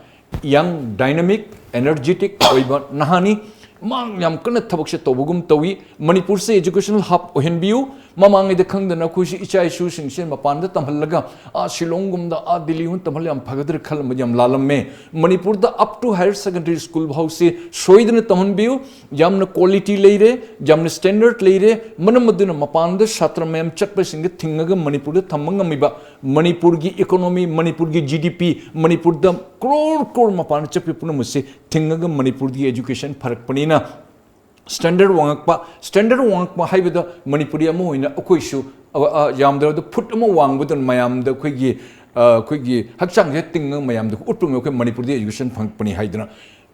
young, dynamic, energetic ꯑꯣꯏꯕ ꯅꯍꯥꯅꯤ꯫ ꯃꯥ ꯌꯥꯝ ꯀꯟꯅ ꯊꯕꯛꯁꯦ ꯇꯧꯕꯒꯨꯝ ꯇꯧꯏ꯫ ꯃꯅꯤꯄꯨꯔꯁꯦ educational hub ꯑꯣꯏꯍꯟꯕꯤꯌꯨ꯫ ꯃꯃꯥꯡꯉꯩꯗ ꯈꯪꯗꯅ ꯑꯩꯈꯣꯏꯁꯨ ꯏꯆꯥ ꯏꯁꯨꯁꯤꯡꯁꯦ ꯃꯄꯥꯟꯗ ꯇꯝꯍꯜꯂꯒ ꯑꯥ ꯁꯤꯂꯣꯡꯒꯨꯝꯗ, ꯑꯥ ꯗꯤꯜꯂꯤꯒꯨꯝꯗ ꯇꯝꯍꯜꯂ ꯌꯥꯝ ꯐꯒꯗ꯭ꯔꯥ ꯈꯜꯂꯝꯕꯗꯤ ꯌꯥꯝ ꯂꯥꯜꯂꯝꯃꯦ꯫ ꯃꯅꯤꯄꯨꯔꯗ up to higher secondary school ꯐꯥꯎꯁꯤ ꯁꯣꯏꯗꯅ ꯇꯝꯍꯟꯕꯤꯌꯨ꯫ ꯌꯥꯝꯅ quality ꯂꯩꯔꯦ, ꯌꯥꯝꯅ standard ꯂꯩꯔꯦ꯫ ꯃꯔꯝ ꯑꯗꯨꯅ ꯃꯄꯥꯟꯗ ꯁꯥꯇ꯭ꯔ ꯃꯌꯥꯝ ꯆꯠꯄꯁꯤꯡꯗ ꯊꯤꯡꯉꯒ ꯃꯅꯤꯄꯨꯔꯗ ꯊꯝꯕ ꯉꯝꯃꯤꯕ, ꯃꯅꯤꯄꯨꯔꯒꯤ economy, ꯃꯅꯤꯄꯨꯔꯒꯤ G D P, ꯃꯅꯤꯄꯨꯔꯗ ꯀ꯭ꯔꯣꯔ ꯀ꯭ꯔꯣꯔ ꯃꯄꯥꯟꯗ ꯆꯠꯄ ꯄꯨꯝꯅꯃꯛꯁꯦ ꯊꯤꯡꯉꯒ ꯃꯅꯤꯄꯨꯔꯒꯤ education ꯐꯔꯛꯄꯅꯤꯅ, standard ꯋꯥꯡꯉꯛꯄ, standard ꯋꯥꯡꯉꯛꯄ ꯍꯥꯏꯕꯗ ꯃꯅꯤꯄꯨꯔꯤ ꯑꯃ ꯑꯣꯏꯅ ꯑꯩꯈꯣꯏꯁꯨ, ꯑ, ꯑ, ꯌꯥꯝꯗ꯭ꯔꯕꯗ ꯐꯨꯠ ꯑꯃ ꯋꯥꯡꯕꯗꯨꯅ ꯃꯌꯥꯝꯗ ꯑꯩꯈꯣꯏꯒꯤ, ꯑ, ꯑꯩꯈꯣꯏꯒꯤ ꯍꯛꯆꯥꯡꯁꯦ ꯇꯤꯡꯉꯒ ꯃꯌꯥꯝꯗ ꯎꯠꯄ ꯉꯝꯃꯤ, ꯑꯩꯈꯣꯏ ꯃꯅꯤꯄꯨꯔꯗ education ꯐꯪꯉꯛꯄꯅꯤ ꯍꯥꯏꯗꯅ꯫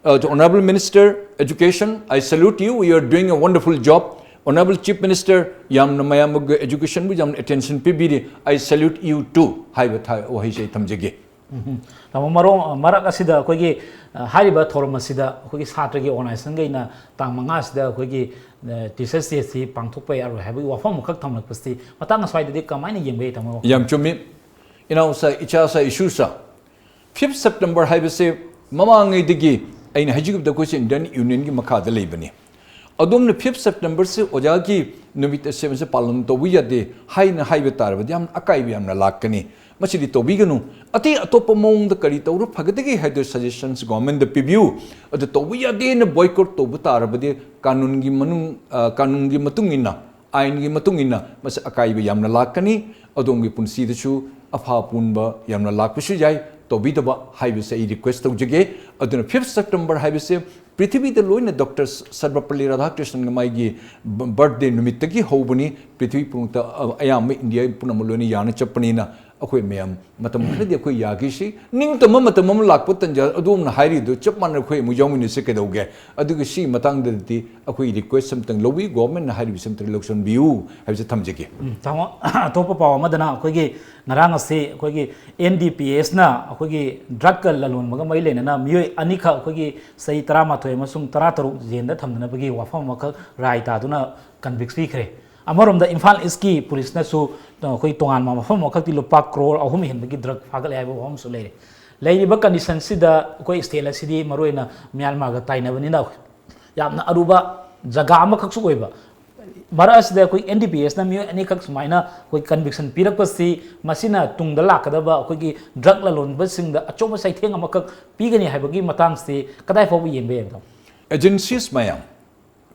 Uh, the Honorable Minister, Education, I salute you. You are doing a wonderful job. Honorable Chief Minister, ꯌꯥꯝꯅ ꯃꯌꯥꯝꯒꯤ educationꯕꯨ ꯌꯥꯝꯅ attention ꯄꯤꯕꯤꯔꯤ꯫ I salute you too ꯍꯥꯏꯕ ꯊꯥ-, ꯋꯥꯍꯩꯁꯦ ꯑꯩ ꯊꯝꯖꯒꯦ꯫ ꯎꯝ꯫ ꯇꯥꯃꯣ, ꯃꯔꯣ-, ꯃꯔꯛ ꯑꯁꯤꯗ ꯑꯩꯈꯣꯏꯒꯤ, ꯑ, ꯍꯥꯏꯔꯤꯕ ꯊꯧꯔꯝ ꯑꯁꯤꯗ ꯑꯩꯈꯣꯏꯒꯤ ꯁꯥꯇ꯭ꯔꯒꯤ organizationꯈꯩꯅ ꯇꯥꯡ ꯃꯉꯥꯁꯤꯗ ꯑꯩꯈꯣꯏꯒꯤ, ꯑ, Teachers' Day ꯑꯁꯤ ꯄꯥꯡꯊꯣꯛꯄ ꯌꯥꯔꯣꯏ ꯍꯥꯏꯕꯒꯤ ꯋꯥꯐꯝ ꯑꯃꯈꯛ ꯊꯝꯂꯛꯄꯁꯤ ꯃꯇꯥꯡ ꯑꯁ꯭ꯋꯥꯏꯗꯗꯤ ꯀꯃꯥꯏꯅ ꯌꯦꯡꯕ ꯌꯥꯏ, ꯇꯥꯃꯣ? ꯌꯥꯝ ꯆꯨꯝꯃꯤ꯫ ꯏꯅꯥꯎꯁꯥ, ꯏꯆꯥꯁꯥ, ꯏꯁꯨꯁꯥ, fifth September ꯍꯥꯏꯕꯁꯦ ꯃꯃꯥꯡꯉꯩꯗꯒꯤ ꯑꯩꯅ ꯍꯥꯏꯖꯈꯤꯕꯗ ꯑꯩꯈꯣꯏꯁꯦ Indian Unionꯒꯤ ꯃꯈꯥꯗ ꯂꯩꯕꯅꯤ꯫ ꯑꯗꯣꯝꯅ fifth Septemberꯁꯦ ꯑꯣꯖꯥꯒꯤ ꯅꯨꯃꯤꯠ ꯑꯁꯦ ꯃꯁꯤ ꯄꯥꯂꯟ ꯇꯧꯕ ꯌꯥꯗꯦ ꯍꯥꯏꯅ ꯍꯥꯏꯕ ꯇꯥꯔꯕꯗꯤ ꯌꯥꯝꯅ ꯑꯀꯥꯏꯕ ꯌꯥꯝꯅ ꯂꯥꯛꯀꯅꯤ꯫ ꯃꯁꯤꯗꯤ ꯇꯧꯕꯤꯒꯅꯨ꯫ ꯑꯇꯩ ꯑꯇꯣꯞꯄ ꯃꯑꯣꯡꯗ ꯀꯔꯤ ꯇꯧꯔ ꯐꯒꯗꯒꯦ ꯍꯥꯏꯗꯨ suggestions governmentꯗ ꯄꯤꯕꯤꯌꯨ꯫ ꯑꯗꯨ ꯇꯧꯕ ꯌꯥꯗꯦꯅ boycott ꯇꯧꯕ ꯇꯥꯔꯕꯗꯤ ꯀꯥꯅꯨꯟꯒꯤ ꯃꯅꯨꯡ, ꯑ, ꯀꯥꯅꯨꯟꯒꯤ ꯃꯇꯨꯡ ꯏꯟꯅ, ꯑꯥꯏꯟꯒꯤ ꯃꯇꯨꯡ ꯏꯟꯅ ꯃꯁꯤ ꯑꯀꯥꯏꯕ ꯌꯥꯝꯅ ꯂꯥꯛꯀꯅꯤ꯫ ꯑꯗꯣꯝꯒꯤ ꯄꯨꯟꯁꯤꯗꯁꯨ ꯑꯐ ꯑꯄꯨꯟꯕ ꯌꯥꯝꯅ ꯂꯥꯛꯄꯁꯨ ꯌꯥꯏ꯫ ꯇꯧꯕꯤꯗꯕ ꯍꯥꯏꯕꯁꯦ ꯑꯩ request ꯇꯧꯖꯒꯦ꯫ ꯑꯗꯨꯅ fifth September ꯍꯥꯏꯕꯁꯦ ꯄ꯭ꯔꯤꯊꯤꯕꯤꯗ ꯂꯣꯏꯅ ꯗꯣꯛꯇꯔ ꯁꯔꯕꯄꯜꯂꯤ ꯔꯥꯙꯥꯀ꯭ꯔꯤꯁꯅꯟꯒ ꯃꯥꯒꯤ ꯕ-, birthday ꯅꯨꯃꯤꯠꯇꯒꯤ ꯍꯧꯕꯅꯤ꯫ ꯄ꯭ꯔꯤꯊꯤꯕꯤ ꯄꯨꯝꯅꯃꯛꯇ, ꯑ, ꯑꯌꯥꯝꯕ ꯏꯟꯗꯤꯌꯥ ꯄꯨꯝꯅꯃꯛ ꯂꯣꯏꯅ ꯌꯥꯅ ꯆꯠꯄꯅꯤꯅ ꯑꯩꯈꯣꯏ ꯃꯌꯥꯝ ꯃꯇꯝ ꯈꯔꯗꯤ ꯑꯩꯈꯣꯏ ꯌꯥꯈꯤꯁꯤ꯫ ꯅꯤꯡꯇꯝꯕ ꯃꯇꯝ ꯑꯃ ꯂꯥꯛꯄ ꯇꯟꯖꯥ ꯑꯗꯣꯝꯅ ꯍꯥꯏꯔꯤꯗꯨ ꯆꯞ ꯃꯥꯟꯅ ꯑꯩꯈꯣꯏ ꯑꯃꯨꯛ ꯌꯥꯎꯃꯤꯟꯅꯁꯤ ꯀꯩꯗꯧꯒꯦ? ꯑꯗꯨꯒ ꯁꯤꯒꯤ ꯃꯇꯥꯡꯗꯗꯤ ꯑꯩꯈꯣꯏ request ꯑꯝꯇꯪ ꯂꯧꯏ, governmentꯅ ꯍꯥꯏꯔꯤꯕꯁꯤ ꯑꯝꯇꯪ ꯂꯧꯁꯤꯟꯕꯤꯌꯨ ꯍꯥꯏꯕꯁꯤ ꯊꯝꯖꯒꯦ꯫ ꯎꯝ, ꯇꯥꯃꯣ, ꯑꯇꯣꯞꯄ ꯄꯥꯎ ꯑꯃꯗꯅ ꯑꯩꯈꯣꯏꯒꯤ ꯉꯔꯥꯡ ꯑꯁꯤ ꯑꯩꯈꯣꯏꯒꯤ N D P Sꯅ ꯑꯩꯈꯣꯏꯒꯤ drugꯀ ꯂꯂꯣꯟꯕꯒ ꯃꯔꯤ ꯂꯩꯅꯅ ꯃꯤꯑꯣꯏ ꯑꯅꯤꯈꯛ ꯑꯩꯈꯣꯏꯒꯤ ꯆꯍꯤ ꯇꯔꯥꯃꯥꯊꯣꯏ ꯑꯃꯁꯨꯡ ꯇꯔꯥꯇꯔꯨꯛ ꯖꯦꯜꯗ ꯊꯝꯗꯅꯕꯒꯤ ꯋꯥꯐꯝ ꯑꯃꯈꯛ ꯔꯥꯏ ꯇꯥꯗꯨꯅ convict ꯄꯤꯈ꯭ꯔꯦ꯫ ꯑꯃꯔꯣꯝꯗ ꯏꯝꯐꯥꯜ Eastꯀꯤ ꯄꯨꯂꯤꯁꯅꯁꯨ, ꯑ, ꯑꯩꯈꯣꯏ ꯇꯣꯉꯥꯟꯕ ꯃꯐꯝ ꯑꯃꯈꯛꯇꯤ ꯂꯨꯄꯥ ꯀ꯭ꯔꯣꯔ ꯑꯍꯨꯝ ꯍꯦꯟꯕꯒꯤ drug ꯐꯥꯒꯠꯂꯦ ꯍꯥꯏꯕ ꯋꯥꯐꯝ ꯑꯃꯁꯨ ꯂꯩꯔꯦ꯫ ꯂꯩꯔꯤꯕ conditionꯁꯤꯗ ꯑꯩꯈꯣꯏ state ꯑꯁꯤꯗꯤ ꯃꯔꯨꯑꯣꯏꯅ ꯃ꯭ꯌꯥꯟꯃꯥꯔꯒ ꯇꯥꯏꯅꯕꯅꯤꯅ ꯌꯥꯝꯅ ꯑꯔꯨꯕ ꯖꯒꯥ ꯑꯃꯈꯛꯁꯨ ꯑꯣꯏꯕ꯫ ꯃꯔꯛ ꯑꯁꯤꯗ ꯑꯩꯈꯣꯏ N D P S ꯅ ꯃꯤꯑꯣꯏ ꯑꯅꯤꯈꯛ ꯁꯨꯃꯥꯏꯅ ꯑꯩꯈꯣꯏ conviction ꯄꯤꯔꯛꯄꯁꯤ, ꯃꯁꯤꯅ ꯇꯨꯡꯗ ꯂꯥꯛꯀꯗꯕ ꯑꯩꯈꯣꯏꯒꯤ drug ꯂꯂꯣꯟꯕꯁꯤꯡꯗ ꯑꯆꯧꯕ ꯆꯩꯊꯦꯡ ꯑꯃꯈꯛ ꯄꯤꯒꯅꯤ ꯍꯥꯏꯕꯒꯤ ꯃꯇꯥꯡꯁꯤ ꯀꯗꯥꯏ ꯐꯥꯎꯕ ꯌꯦꯡꯕ ꯌꯥꯏ, ꯃꯦꯗꯥꯝ? Agencies ꯃꯌꯥꯝ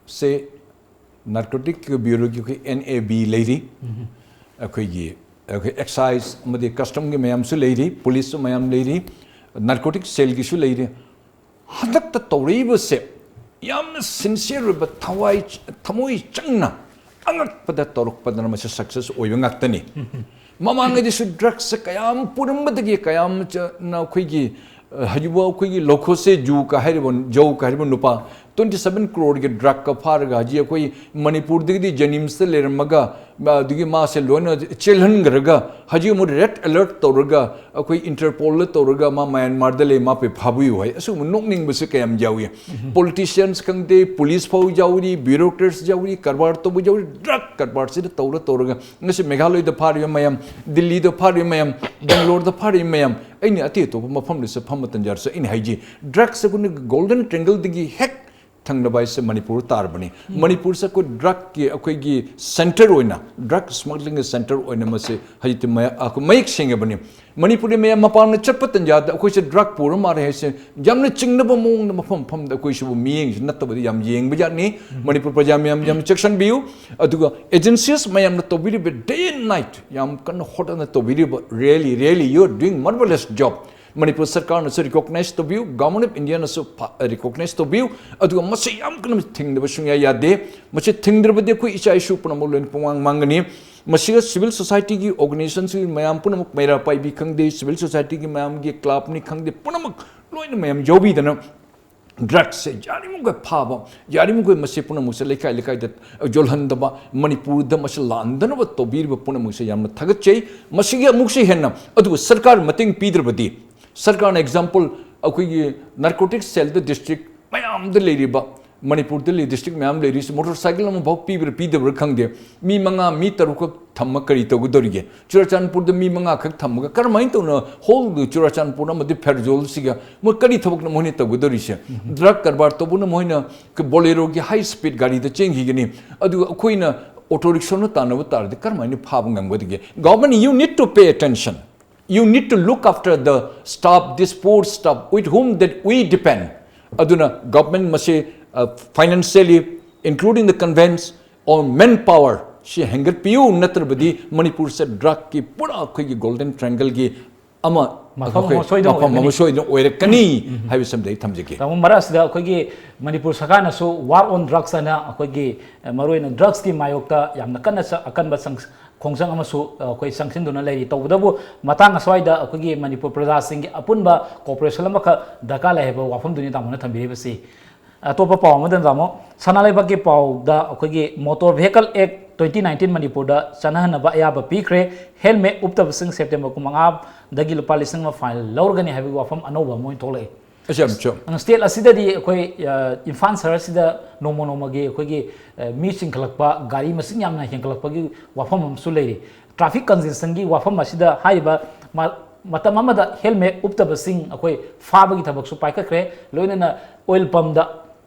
ꯁꯦ, Narcotic Bureau ꯒꯤ ꯑꯩꯈꯣꯏ N A B ꯂꯩꯔꯤ, ꯑꯩꯈꯣꯏꯒꯤ, ꯑꯩꯈꯣꯏ Excise ꯑꯃꯗꯤ Custom ꯒꯤ ꯃꯌꯥꯝꯁꯨ ꯂꯩꯔꯤ, Police ꯁꯨ ꯃꯌꯥꯝ ꯂꯩꯔꯤ, Narcotic Cell ꯒꯤꯁꯨ ꯂꯩꯔꯤ꯫ ꯍꯟꯗꯛꯇ ꯇꯧꯔꯛꯏꯕꯁꯦ ꯌꯥꯝꯅ sincere ꯑꯣꯏꯕ, ꯊꯋꯥꯏ, ꯊꯃꯣꯏ ꯆꯪꯅ ꯑꯉꯛꯄꯗ ꯇꯧꯔꯛꯄꯗꯅ ꯃꯁꯤ success ꯑꯣꯏꯕ ꯉꯥꯛꯇꯅꯤ꯫ ꯃꯃꯥꯡꯉꯩꯗꯁꯨ drug ꯁꯦ ꯀꯌꯥꯝ ꯄꯨꯔꯝꯕꯗꯒꯤ ꯀꯌꯥꯝ ꯆ-, ꯅ ꯑꯩꯈꯣꯏꯒꯤ, ꯑ, ꯍꯧꯖꯤꯛꯐꯥꯎ ꯑꯩꯈꯣꯏꯒꯤ ꯂꯧꯈꯣꯠꯁꯦ ꯖꯨ ꯀ ꯍꯥꯏꯔꯤꯕ, ꯖꯧ ꯀ ꯍꯥꯏꯔꯤꯕ ꯅꯨꯄꯥ twenty seven crore ꯒꯤ drug ꯀ ꯐꯥꯔꯒ ꯍꯧꯖꯤꯛ ꯑꯩꯈꯣꯏ ꯃꯅꯤꯄꯨꯔꯗꯒꯤꯗꯤ JNIMS ꯇ ꯂꯩꯔꯝꯃꯒ, ꯑ, ꯑꯗꯨꯒꯤ ꯃꯥꯁꯦ ꯂꯣꯏꯅ ꯆꯦꯜꯍꯟꯈ꯭ꯔꯒ ꯍꯧꯖꯤꯛ ꯑꯃꯨꯛ red alert ꯇꯧꯔꯒ, ꯑꯩꯈꯣꯏ Interpol ꯗ ꯇꯧꯔꯒ ꯃꯥ ꯃ꯭ꯌꯥꯟꯃꯥꯔꯗ ꯂꯩ, ꯃꯥ ꯄꯦ ꯐꯥꯕꯤꯌꯨ ꯍꯥꯏ꯫ ꯑꯁꯤꯒꯨꯝꯕ ꯅꯣꯛꯅꯤꯡꯕꯁꯦ ꯀꯌꯥꯝ ꯌꯥꯎꯏ꯫ Politicians ꯈꯪꯗꯦ, police ꯐꯥꯎ ꯌꯥꯎꯔꯤ, bureaucrats ꯌꯥꯎꯔꯤ, ꯀꯔꯕꯥꯔ ꯇꯧꯕ ꯌꯥꯎꯔꯤ, drug ꯀꯔꯕꯥꯔꯁꯤꯗ ꯇꯧꯔ ꯇꯧꯔꯒ ꯉꯁꯤ ꯃꯦꯘꯥꯂꯌꯗ ꯐꯥꯔꯤꯕ ꯃꯌꯥꯝ, ꯗꯤꯜꯂꯤꯗ ꯐꯥꯔꯤꯕ ꯃꯌꯥꯝ, ꯕꯦꯡꯒ꯭ꯂꯣꯔꯗ ꯐꯥꯔꯤꯕ ꯃꯌꯥꯝ, ꯑꯩꯅ ꯑꯇꯩ ꯑꯇꯣꯞꯄ ꯃꯐꯝꯗꯁꯨ ꯐꯝꯕ ꯇꯟꯖꯥꯗꯁꯨ ꯑꯩꯅ ꯍꯥꯏꯖꯩ, drug ꯁꯦ ꯑꯩꯈꯣꯏꯅ Golden Triangle ꯗꯒꯤ ꯍꯦꯛ ꯊꯪꯅꯕ ꯍꯥꯏꯁꯦ ꯃꯅꯤꯄꯨꯔ ꯇꯥꯔꯕꯅꯤ꯫ ꯃꯅꯤꯄꯨꯔꯁꯦ ꯑꯩꯈꯣꯏ drug ꯀꯤ ꯑꯩꯈꯣꯏꯒꯤ center ꯑꯣꯏꯅ, drug smuggling ꯒꯤ center ꯑꯣꯏꯅ ꯃꯁꯤ ꯍꯧꯖꯤꯛꯇꯤ ꯃꯌꯥ-, ꯑꯩꯈꯣꯏ ꯃꯌꯦꯛ ꯁꯦꯡꯉꯕꯅꯤ꯫ ꯃꯅꯤꯄꯨꯔꯗ ꯃꯌꯥꯝ ꯃꯄꯥꯟꯗ ꯆꯠꯄ ꯇꯟꯖꯥꯗ ꯑꯩꯈꯣꯏꯁꯦ drug ꯄꯨꯔ ꯃꯥꯜꯂꯦ ꯍꯥꯏꯁꯦ ꯌꯥꯝꯅ ꯆꯤꯡꯅꯕ ꯃꯑꯣꯡꯗ ꯃꯐꯝ ꯃꯐꯝꯗ ꯑꯩꯈꯣꯏꯁꯤꯕꯨ ꯃꯤꯠꯌꯦꯡꯁꯤ ꯅꯠꯇꯕꯗꯤ ꯌꯥꯝ ꯌꯦꯡꯕ ꯖꯥꯠꯅꯤ꯫ ꯃꯅꯤꯄꯨꯔ ꯄ꯭ꯔꯖꯥ ꯃꯌꯥꯝ ꯌꯥꯝ ꯆꯦꯛꯁꯤꯟꯕꯤꯌꯨ꯫ ꯑꯗꯨꯒ agencies ꯃꯌꯥꯝꯅ ꯇꯧꯕꯤꯔꯤꯕ day and night ꯌꯥꯝ ꯀꯟꯅ ꯍꯣꯠꯅꯅ ꯇꯧꯕꯤꯔꯤꯕ, really, really, you are doing marvelous job꯫ Manipur ꯁꯔꯀꯥꯔꯅꯁꯨ recognize ꯇꯧꯕꯤꯌꯨ, Government of India ꯅꯁꯨ ꯐ-, recognize ꯇꯧꯕꯤꯌꯨ꯫ ꯑꯗꯨꯒ ꯃꯁꯤ ꯌꯥꯝ ꯀꯟꯅ ꯊꯤꯡꯗꯕ ꯁꯨꯡꯌꯥ ꯌꯥꯗꯦ꯫ ꯃꯁꯤ ꯊꯤꯡꯗ꯭ꯔꯕꯗꯤ ꯑꯩꯈꯣꯏ ꯏꯆꯥ ꯏꯁꯨ ꯄꯨꯝꯅꯃꯛ ꯂꯣꯏꯅ ꯄꯨꯡꯃꯥꯡ ꯃꯥꯡꯒꯅꯤ꯫ ꯃꯁꯤꯒ civil society ꯒꯤ organization ꯁꯤꯡ ꯃꯌꯥꯝ ꯄꯨꯝꯅꯃꯛ, ꯃꯩꯔꯥ ꯄꯥꯏꯕꯤ ꯈꯪꯗꯦ, civil society ꯒꯤ ꯃꯌꯥꯝꯒꯤ club ꯅꯤ ꯈꯪꯗꯦ, ꯄꯨꯝꯅꯃꯛ ꯂꯣꯏꯅ ꯃꯌꯥꯝ ꯌꯥꯎꯕꯤꯗꯅ drug ꯁꯦ ꯌꯥꯔꯤꯃꯈꯩ ꯐꯥꯕ, ꯌꯥꯔꯤꯃꯈꯩ ꯃꯁꯤ ꯄꯨꯝꯅꯃꯛꯁꯦ ꯂꯩꯀꯥꯏ ꯂꯩꯀꯥꯏꯗ ꯌꯣꯜꯍꯟꯗꯕ, ꯃꯅꯤꯄꯨꯔꯗ ꯃꯁꯤ ꯂꯥꯛꯍꯟꯗꯅꯕ ꯇꯧꯕꯤꯔꯤꯕ ꯄꯨꯝꯅꯃꯛꯁꯦ ꯌꯥꯝꯅ ꯊꯥꯒꯠꯆꯩ꯫ ꯃꯁꯤꯒꯤ ꯑꯃꯨꯛꯁꯨ ꯍꯦꯟꯅ, ꯑꯗꯨꯕꯨ ꯁꯔꯀꯥꯔ ꯃꯇꯦꯡ ꯄꯤꯗ꯭ꯔꯕꯗꯤ, ꯁꯔꯀꯥꯔꯅ example ꯑꯩꯈꯣꯏꯒꯤ narcotic cell ꯗ district ꯃꯌꯥꯝꯗ ꯂꯩꯔꯤꯕ ꯃꯅꯤꯄꯨꯔꯗ ꯂꯩ, ꯗꯤꯁꯇ꯭ꯔꯤꯛ ꯃꯌꯥꯝ ꯂꯩꯔꯤꯁꯤ ꯃꯣꯇꯣꯔ ꯁꯥꯏꯀꯜ ꯑꯃꯐꯥꯎ ꯄꯤꯕ꯭ꯔꯥ ꯄꯤꯗꯕ꯭ꯔꯥ ꯈꯪꯗꯦ꯫ ꯃꯤ ꯃꯉꯥ, ꯃꯤ ꯇꯔꯨꯛꯈꯛ ꯊꯝꯃ ꯀꯔꯤ ꯇꯧꯒꯗꯧꯔꯤꯒꯦ? ꯆꯨꯔꯥꯆꯥꯟꯄꯨꯔꯗ ꯃꯤ ꯃꯉꯥꯈꯛ ꯊꯝꯃꯒ ꯀꯔꯝꯍꯥꯏꯅ ꯇꯧꯅ ꯍꯣꯜ ꯆꯨꯔꯥꯆꯥꯟꯄꯨꯔ ꯑꯃꯗꯤ ꯐꯦꯔꯖꯣꯜꯁꯤꯒ ꯃꯣꯏ ꯀꯔꯤ ꯊꯕꯛꯅ ꯃꯣꯏꯅ ꯇꯧꯒꯗꯧꯔꯤꯁꯦ? ꯗ꯭ꯔꯒ ꯀꯔꯕꯥꯔ ꯇꯧꯕꯅ ꯃꯣꯏꯅ ꯕꯣꯂꯦꯔꯣꯒꯤ ꯍꯥꯏ ꯁ꯭ꯄꯤꯗ ꯒꯥꯔꯤꯗ ꯆꯦꯟꯈꯤꯒꯅꯤ, ꯑꯗꯨꯒ ꯑꯩꯈꯣꯏꯅ ꯑꯣꯇꯣ ꯔꯤꯛꯁꯣꯅ ꯇꯥꯟꯅꯕ ꯇꯥꯔꯗꯤ ꯀꯔꯝꯍꯥꯏꯅ ꯐꯥꯕ ꯉꯝꯒꯗꯒꯦ? Government, you need to pay attention. You need to look after the staff, this poor staff with whom that we depend. ꯑꯗꯨꯅ ꯒꯚꯔꯟꯃꯦꯟ ꯃꯁꯤ financially, including the conveyance or manpower, ꯁꯤ ꯍꯦꯟꯒꯠꯄꯤꯌꯨ, ꯅꯠꯇ꯭ꯔꯕꯗꯤ ꯃꯅꯤꯄꯨꯔꯁꯦ ꯗ꯭ꯔꯒꯀꯤ ꯄꯨꯔꯥ ꯑꯩꯈꯣꯏꯒꯤ ꯒꯣꯜꯗꯟ ꯇ꯭ꯔꯥꯏꯡꯒꯜꯒꯤ ꯑꯃ ꯃꯐꯝ ꯑꯃ ꯑꯩꯈꯣꯏ ꯁꯣꯏꯗꯅ ꯃꯐꯝ ꯑꯃ ꯑꯣꯏꯔꯛꯀꯅꯤ꯫ ꯁꯣꯏꯗꯅ ꯑꯣꯏꯔꯛꯀꯅꯤ ꯎꯝ, ꯎꯝ꯫ ꯍꯥꯏꯕꯁꯤꯃꯗꯤ ꯑꯩ ꯊꯝꯖꯒꯦ꯫ ꯇꯥꯃꯣ, ꯃꯔꯛ ꯑꯁꯤꯗ ꯑꯩꯈꯣꯏꯒꯤ ꯃꯅꯤꯄꯨꯔ ꯁꯔꯀꯥꯔꯅꯁꯨ War on Drugs ꯍꯥꯏꯅ ꯑꯩꯈꯣꯏꯒꯤ, ꯑ, ꯃꯔꯨꯑꯣꯏꯅ ꯗ꯭ꯔꯒꯁꯀꯤ ꯃꯥꯌꯣꯛꯇ ꯌꯥꯝꯅ ꯀꯟꯅ ꯆ-, ꯑꯀꯟꯕ ꯆꯪ-, ꯈꯣꯡꯖꯪ ꯑꯃꯁꯨ, ꯑ, ꯑꯩꯈꯣꯏ ꯆꯪꯁꯤꯟꯗꯨꯅ ꯂꯩꯔꯤ꯫ ꯇꯧꯕꯇꯕꯨ ꯃꯇꯥꯡ ꯑꯁ꯭ꯋꯥꯏꯗ ꯑꯩꯈꯣꯏꯒꯤ ꯃꯅꯤꯄꯨꯔ ꯄ꯭ꯔꯖꯥꯁꯤꯡꯒꯤ ꯑꯄꯨꯟꯕ cooperation ꯑꯃꯈꯛ ꯗꯔꯀꯥꯔ ꯂꯩ ꯍꯥꯏꯕ ꯋꯥꯐꯝꯗꯨꯅꯤ ꯇꯥꯃꯣꯅ ꯊꯝꯕꯤꯔꯤꯕꯁꯤ꯫ ꯑꯇꯣꯞꯄ ꯄꯥꯎ ꯑꯃꯗ ꯇꯥꯃꯣ, ꯁꯅꯥ ꯂꯩꯕꯥꯛꯀꯤ ꯄꯥꯎꯗ ꯑꯩꯈꯣꯏꯒꯤ Motor Vehicle Act twenty nineteen ꯃꯅꯤꯄꯨꯔꯗ ꯆꯠꯅꯍꯟꯅꯕ ꯑꯌꯥꯕ ꯄꯤꯈ꯭ꯔꯦ꯫ ꯍꯦꯜꯃꯦꯠ ꯎꯞꯇꯕꯁꯤꯡ ꯁꯦꯞꯇꯦꯝꯕꯔ ꯀꯨꯟꯃꯉꯥꯗꯒꯤ ꯂꯨꯄꯥ ꯂꯤꯁꯤꯡ ꯑꯃ fine ꯂꯧꯔꯒꯅꯤ ꯍꯥꯏꯕꯒꯤ ꯋꯥꯐꯝ ꯑꯅꯧꯕ ꯑꯃ ꯑꯣꯏꯅ ꯊꯣꯛꯂꯛꯏ꯫ ꯑꯆꯥ, ꯑꯆꯥ꯫ ꯁ꯭ꯇꯦꯠ ꯑꯁꯤꯗꯗꯤ ꯑꯩꯈꯣꯏ, ꯑ, ꯏꯝꯐꯥꯜ ꯁꯍꯔꯁꯤꯗ ꯅꯣꯡꯃ ꯅꯣꯡꯃꯒꯤ ꯑꯩꯈꯣꯏꯒꯤ, ꯑ, ꯃꯤ ꯆꯤꯡꯈꯠꯂꯛꯄ, ꯒꯥꯔꯤ ꯃꯁꯤꯡ ꯌꯥꯝꯅ ꯍꯦꯟꯒꯠꯂꯛꯄꯒꯤ ꯋꯥꯐꯝ ꯑꯃꯁꯨ ꯂꯩꯔꯤ꯫ Traffic congestionꯒꯤ ꯋꯥꯐꯝ ꯑꯁꯤꯗ ꯍꯥꯏꯔꯤꯕ ꯃ-, ꯃꯇꯝ ꯑꯃꯗ ꯍꯦꯜꯃꯦꯠ ꯎꯞꯇꯕꯁꯤꯡ ꯑꯩꯈꯣꯏ ꯐꯥꯕꯒꯤ ꯊꯕꯛꯁꯨ ꯄꯥꯏꯈꯠꯈ꯭ꯔꯦ꯫ ꯂꯣꯏꯅꯅ oil pumpꯗ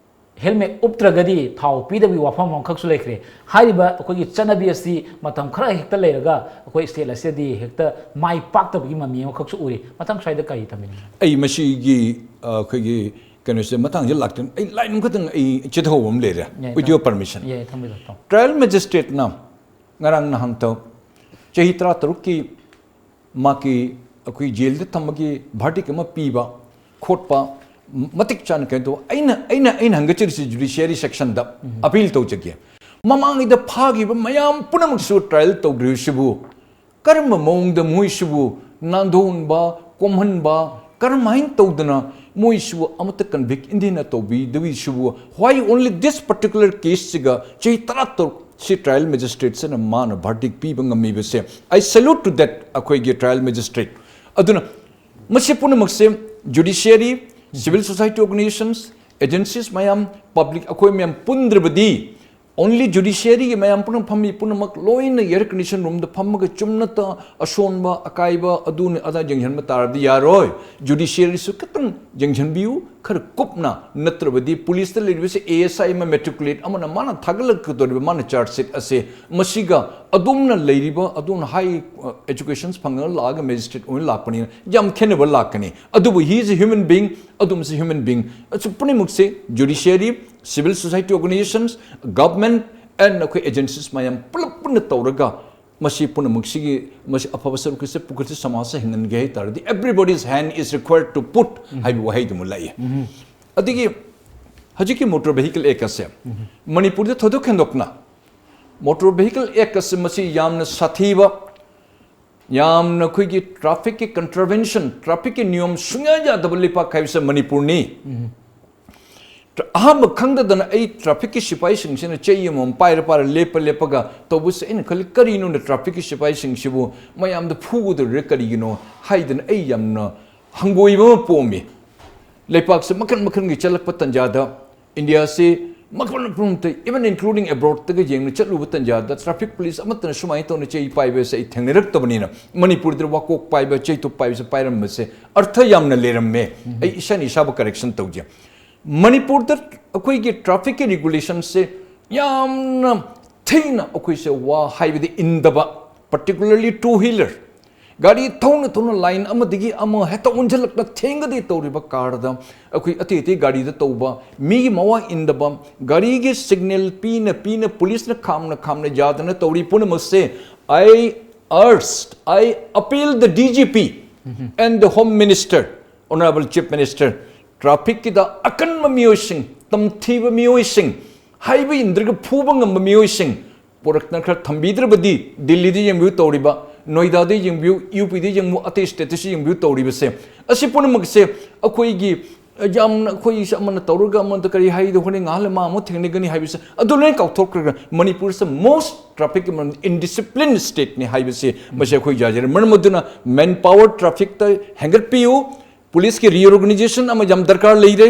ꯍꯦꯜꯃꯦꯠ ꯎꯞꯇ꯭ꯔꯒꯗꯤ ꯊꯥꯎ ꯄꯤꯗꯕꯒꯤ ꯋꯥꯐꯝ ꯑꯃꯈꯛꯁꯨ ꯂꯩꯈ꯭ꯔꯦ꯫ ꯍꯥꯏꯔꯤꯕ ꯑꯩꯈꯣꯏꯒꯤ ꯆꯠꯅꯕꯤ ꯑꯁꯤ ꯃꯇꯝ ꯈꯔ ꯍꯦꯛꯇ ꯂꯩꯔꯒ ꯑꯩꯈꯣꯏ ꯁ꯭ꯇꯦꯠ ꯑꯁꯤꯗꯗꯤ ꯍꯦꯛꯇ ꯃꯥꯏ ꯄꯥꯛꯇꯕꯒꯤ ꯃꯃꯤ ꯑꯃꯈꯛꯁꯨ ꯎꯔꯤ꯫ ꯃꯊꯪ ꯁ꯭ꯋꯥꯏꯗ ꯀꯔꯤ ꯊꯝꯕꯤꯅꯤꯡꯉꯤ? ꯑꯩ ꯃꯁꯤꯒꯤ, ꯑ, ꯑꯩꯈꯣꯏꯒꯤ ꯀꯩꯅꯣꯁꯦ ꯃꯇꯥꯡꯁꯦ ꯂꯥꯛꯇꯅ ꯑꯩ ꯂꯥꯏꯟ ꯑꯃꯈꯛꯇꯪ ꯑꯩ ꯆꯤꯊꯍꯧꯕ ꯑꯃ ꯂꯩꯔꯦ, ꯌꯥꯏ, with your permission꯫ ꯌꯥꯏ, ꯊꯝꯕꯤꯔꯣ, ꯊꯝ-, trial magistrateꯅ ꯉꯔꯥꯡ ꯅꯍꯥꯟꯇ ꯆꯍꯤ ꯇꯔꯥꯇꯔꯨꯛꯀꯤ ꯃꯥꯒꯤ ꯑꯩꯈꯣꯏ ꯖꯦꯜꯗ ꯊꯝꯕꯒꯤ verdict ꯑꯃ ꯄꯤꯕ ꯈꯣꯠꯄ ꯃꯇꯤꯛ ꯆꯥꯅ ꯀꯩꯅꯣ ꯇꯧꯕ꯫ ꯑꯩꯅ, ꯑꯩꯅ, ꯑꯩꯅ ꯍꯪꯒꯠꯆꯔꯤꯁꯤ judiciary sectionꯗ ꯎꯝ꯫ Appeal ꯇꯧꯖꯒꯦ꯫ ꯃꯃꯥꯡꯉꯩꯗ ꯐꯥꯈꯤꯕ ꯃꯌꯥꯝ ꯄꯨꯝꯅꯃꯛꯁꯨ trial ꯇꯧꯗ꯭ꯔꯤꯕꯁꯤꯕꯨ ꯀꯔꯝꯕ ꯃꯑꯣꯡꯗ ꯃꯣꯏꯁꯤꯕꯨ ꯅꯥꯟꯊꯣꯛꯍꯟꯕ, ꯀꯣꯝꯍꯟꯕ, ꯀꯔꯝꯍꯥꯏꯅ ꯇꯧꯗꯅ ꯃꯣꯏꯁꯤꯕꯨ ꯑꯃꯠꯇ convict ꯏꯟꯊꯤꯅ ꯇꯧꯕꯤꯗꯕꯤꯁꯤꯕꯨ why only this particular caseꯁꯤꯒ ꯆꯍꯤ ꯇꯔꯥꯇꯔꯨꯛ ꯁꯤ trial magistrateꯁꯤꯅ ꯃꯥꯅ verdict ꯄꯤꯕ ꯉꯝꯃꯤꯕꯁꯦ, I salute to that ꯑꯩꯈꯣꯏꯒꯤ trial magistrate꯫ ꯑꯗꯨꯅ ꯃꯁꯤ ꯄꯨꯝꯅꯃꯛꯁꯦ judiciary, civil society organizations, ꯑꯦꯖꯦꯟꯁꯤꯁ ꯃꯌꯥꯝ, ꯄꯕ꯭ꯂꯤꯛ ꯑꯩꯈꯣꯏ ꯃꯌꯥꯝ ꯄꯨꯟꯗ꯭ꯔꯕꯗꯤ, ꯑꯣꯟꯂꯤ ꯖꯨꯗꯤꯁꯤꯌꯔꯤꯒꯤ ꯃꯌꯥꯝ ꯄꯨꯝꯅꯃꯛ ꯐꯝꯃꯤ, ꯄꯨꯝꯅꯃꯛ ꯂꯣꯏꯅ ꯑꯦꯌꯔ ꯀꯟꯗꯤꯁꯟ ꯔꯨꯝꯗ ꯐꯝꯃꯒ ꯆꯨꯝꯅꯇ ꯑꯁꯣꯟꯕ ꯑꯀꯥꯏꯕ ꯑꯗꯨꯅꯤ ꯑꯗꯥ ꯌꯦꯡꯁꯤꯟꯕ ꯇꯥꯔꯕꯗꯤ ꯌꯥꯔꯣꯏ꯫ ꯖꯨꯗꯤꯁꯤꯌꯔꯤꯁꯨ ꯈꯤꯇꯪ ꯌꯦꯡꯁꯤꯟꯕꯤꯌꯨ, ꯈꯔ ꯀꯨꯞꯅ꯫ ꯅꯠꯇ꯭ꯔꯕꯗꯤ ꯄꯨꯂꯤꯁꯇ ꯂꯩꯔꯤꯕꯁꯦ ꯑꯦ ꯑꯦꯁ ꯑꯥꯏ ꯑꯃ ꯃꯦꯇ꯭ꯔꯤꯀꯨꯂꯦꯠ ꯑꯃꯅ ꯃꯥꯅ ꯊꯥꯒꯠꯂꯛꯀꯗꯧꯔꯤꯕ ꯃꯥꯅ ꯆꯥꯔꯖ ꯁꯤꯠ ꯑꯁꯦ, ꯃꯁꯤꯒ ꯑꯗꯣꯝꯅ ꯂꯩꯔꯤꯕ, ꯑꯗꯣꯝꯅ ꯍꯥꯏ ꯑꯦꯖꯨꯀꯦꯁꯟꯁ ꯐꯪꯉꯒ ꯂꯥꯛꯑꯒ ꯃꯦꯖꯤꯁꯇ꯭ꯔꯦꯠ ꯑꯣꯏꯅ ꯂꯥꯛꯄꯅꯤꯅ ꯌꯥꯝ ꯈꯦꯠꯅꯕ ꯂꯥꯛꯀꯅꯤ꯫ ꯑꯗꯨꯕꯨ he is a human being, ꯑꯗꯣꯝꯁꯨ ꯍ꯭ꯌꯨꯃꯟ ꯕꯤꯡ꯫ ꯑꯁꯨ ꯄꯨꯝꯅꯃꯛꯁꯦ judiciary, civil society organisations, government and ꯑꯩꯈꯣꯏ ꯑꯦꯖꯦꯟꯁꯤꯁ ꯃꯌꯥꯝ ꯄꯨꯂꯞ ꯄꯨꯟꯅ ꯇꯧꯔꯒ ꯃꯁꯤ ꯄꯨꯝꯅꯃꯛꯁꯤꯒꯤ ꯃꯁꯤ ꯑꯐꯕ ꯁꯔꯨꯛꯁꯦ ꯄꯨꯈꯠꯁꯤ, ꯁꯃꯥꯖꯁꯦ ꯍꯤꯡꯍꯟꯒꯦ ꯍꯥꯏ ꯇꯥꯔꯗꯤ everybody's hand is required to put ꯍꯥꯏꯕ ꯋꯥꯍꯩꯗꯨꯃ ꯂꯥꯛꯏ꯫ ꯑꯗꯒꯤ ꯍꯧꯖꯤꯛꯀꯤ ꯃꯣꯇꯣꯔ ꯚꯦꯍꯤꯀꯜ ꯑꯦꯛ ꯑꯁꯦ ꯃꯅꯤꯄꯨꯔꯗ ꯊꯣꯏꯗꯣꯛ ꯍꯦꯟꯗꯣꯛꯅ ꯃꯣꯇꯣꯔ ꯚꯦꯍꯤꯀꯜ ꯑꯦꯛ ꯑꯁꯦ ꯃꯁꯤ ꯌꯥꯝꯅ ꯁꯥꯊꯤꯕ, ꯌꯥꯝꯅ ꯑꯩꯈꯣꯏꯒꯤ ꯇ꯭ꯔꯥꯐꯤꯛꯀꯤ ꯀꯟꯇ꯭ꯔꯚꯦꯟꯁꯟ, ꯇ꯭ꯔꯥꯐꯤꯛꯀꯤ ꯅꯤꯌꯣꯝ ꯁꯨꯡꯌꯥ ꯌꯥꯗꯕ ꯂꯩꯄꯥꯛ ꯍꯥꯏꯕꯁꯦ ꯃꯅꯤꯄꯨꯔꯅꯤ꯫ ꯇ꯭ꯔ-, ꯑꯍꯥꯟꯕ ꯈꯪꯗꯗꯅ ꯑꯩ ꯇ꯭ꯔꯥꯐꯤꯛꯀꯤ ꯁꯤꯐꯥꯏꯁꯤꯡꯁꯤꯅ ꯆꯩ ꯑꯃꯃꯝ ꯄꯥꯏꯔ ꯄꯥꯏꯔ ꯂꯦꯞꯄ ꯂꯦꯞꯄꯒ ꯇꯧꯕꯁꯦ ꯑꯩꯅ ꯈꯜꯂꯤ, "ꯀꯔꯤꯅꯣꯅ ꯇ꯭ꯔꯥꯐꯤꯛꯀꯤ ꯁꯤꯐꯥꯏꯁꯤꯡꯁꯤꯕꯨ ꯃꯌꯥꯝꯗ ꯐꯨꯒꯗꯧꯔꯤꯔꯥ ꯀꯔꯤꯒꯤꯅꯣ?" ꯍꯥꯏꯗꯅ ꯑꯩ ꯌꯥꯝꯅ ꯍꯪꯒꯣꯏꯕ ꯑꯃ ꯄꯣꯛꯑꯝꯃꯤ꯫ ꯂꯩꯄꯥꯛꯁꯦ ꯃꯈꯜ ꯃꯈꯜꯒꯤ ꯆꯠꯂꯛꯄ ꯇꯟꯖꯥꯗ, ꯏꯟꯗꯤꯌꯥꯁꯤ ꯃꯐꯝ ꯃꯐꯝꯗ, even including abroadꯇꯒ ꯌꯦꯡꯅ ꯆꯠꯂꯨꯕ ꯇꯟꯖꯥꯗ, ꯇ꯭ꯔꯥꯐꯤꯛ ꯄꯨꯂꯤꯁ ꯑꯃꯠꯇꯅ ꯁꯨꯃꯥꯏꯅ ꯇꯧꯅ ꯆꯩ ꯄꯥꯏꯕꯁꯦ ꯑꯩ ꯊꯦꯡꯅꯔꯛꯇꯕꯅꯤꯅ, ꯃꯅꯤꯄꯨꯔꯗ ꯋꯥꯀꯣꯛ ꯄꯥꯏꯕ, ꯆꯩꯇꯨꯞ ꯄꯥꯏꯕꯁꯦ ꯄꯥꯏꯔꯝꯕꯁꯦ ꯑꯔꯊ ꯌꯥꯝꯅ ꯂꯩꯔꯝꯃꯦ꯫ ꯑꯩ ꯏꯁꯥꯅ ꯏꯁꯥꯕꯨ ꯀꯔꯦꯛꯁꯟ ꯇꯧꯖꯩ꯫ ꯃꯅꯤꯄꯨꯔꯗ ꯑꯩꯈꯣꯏꯒꯤ ꯇ꯭ꯔꯥꯐꯤꯛꯀꯤ ꯔꯤꯒꯨꯂꯦꯁꯟꯁꯦ ꯌꯥꯝꯅ ꯊꯤꯅ ꯑꯩꯈꯣꯏꯁꯦ ꯋꯥ ꯍꯥꯏꯕꯗꯤ ꯏꯟꯗꯕ, particularly two wheeler, ꯒꯥꯔꯤ ꯊꯧꯅ ꯊꯧꯅ ꯂꯥꯏꯟ ꯑꯃꯗꯒꯤ ꯑꯃ ꯍꯦꯛꯇ ꯑꯣꯟꯁꯤꯜꯂꯛꯇ ꯊꯦꯡꯒꯗꯤ ꯇꯧꯔꯤꯕ ꯀꯥꯔꯗ, ꯑꯩꯈꯣꯏ ꯑꯇꯩ ꯑꯇꯩ ꯒꯥꯔꯤꯗ ꯇꯧꯕ, ꯃꯤꯒꯤ ꯃꯋꯥ ꯏꯟꯗꯕ, ꯒꯥꯔꯤꯒꯤ ꯁꯤꯒꯅꯦꯜ ꯄꯤꯅ ꯄꯤꯅ ꯄꯨꯂꯤꯁꯅ ꯈꯥꯝꯅ ꯈꯥꯝꯅ ꯌꯥꯗꯅ ꯇꯧꯔꯤ ꯄꯨꯝꯅꯃꯛꯁꯦ, I urge, I appeal the D G P and the Home Minister, Honorable Chief Minister, ꯇ꯭ꯔꯥꯐꯤꯛꯀꯤꯗ ꯑꯀꯟꯕ ꯃꯤꯑꯣꯏꯁꯤꯡ, ꯇꯝꯊꯤꯕ ꯃꯤꯑꯣꯏꯁꯤꯡ, ꯍꯥꯏꯕ ꯏꯟꯗ꯭ꯔꯒ ꯐꯨꯕ ꯉꯝꯕ ꯃꯤꯑꯣꯏꯁꯤꯡ ꯄꯨꯔꯛꯇꯅ ꯈꯔ ꯊꯝꯕꯤꯗ꯭ꯔꯕꯗꯤ, ꯗꯤꯜꯂꯤꯗ ꯌꯦꯡꯕꯤꯌꯨ ꯇꯧꯔꯤꯕ, ꯅꯣꯏꯗꯥꯗ ꯌꯦꯡꯕꯤꯌꯨ, ꯌꯨ ꯄꯤꯗ ꯌꯦꯡꯕꯤꯌꯨ, ꯑꯇꯩ ꯁ꯭ꯇꯦꯠꯇꯁꯨ ꯌꯦꯡꯕꯤꯌꯨ ꯇꯧꯔꯤꯕꯁꯦ, ꯑꯁꯤ ꯄꯨꯝꯅꯃꯛꯁꯦ ꯑꯩꯈꯣꯏꯒꯤ, ꯑ, ꯌꯥꯝꯅ ꯑꯩꯈꯣꯏꯁꯦ ꯑꯃꯅ ꯇꯧꯔꯒ ꯑꯃꯗ ꯀꯔꯤ ꯍꯥꯏꯗꯣ ꯍꯣꯔꯦꯟ ꯉꯥꯏꯍꯥꯛ ꯂꯩ ꯃꯥ ꯑꯃꯨꯛ ꯊꯦꯡꯅꯒꯅꯤ ꯍꯥꯏꯕꯁꯦ, ꯑꯗꯨ ꯂꯣꯏ ꯀꯥꯎꯊꯣꯛꯈ꯭ꯔꯒ ꯃꯅꯤꯄꯨꯔꯁꯦ most traffic indiscipline stateꯅꯤ ꯍꯥꯏꯕꯁꯦ ꯃꯁꯤ ꯑꯩꯈꯣꯏ ꯌꯥꯖꯔꯦ꯫ ꯃꯔꯝ ꯑꯗꯨꯅ ꯃꯦꯟ ꯄꯥꯋꯔ ꯇ꯭ꯔꯥꯐꯤꯛꯇ ꯍꯦꯟꯒꯠꯄꯤꯌꯨ, ꯄꯨꯂꯤꯁꯀꯤ ꯔꯤꯑꯣꯔꯒꯅꯥꯏꯖꯦꯁꯟ ꯑꯃ ꯌꯥꯝ ꯗꯔꯀꯥꯔ ꯂꯩꯔꯦ꯫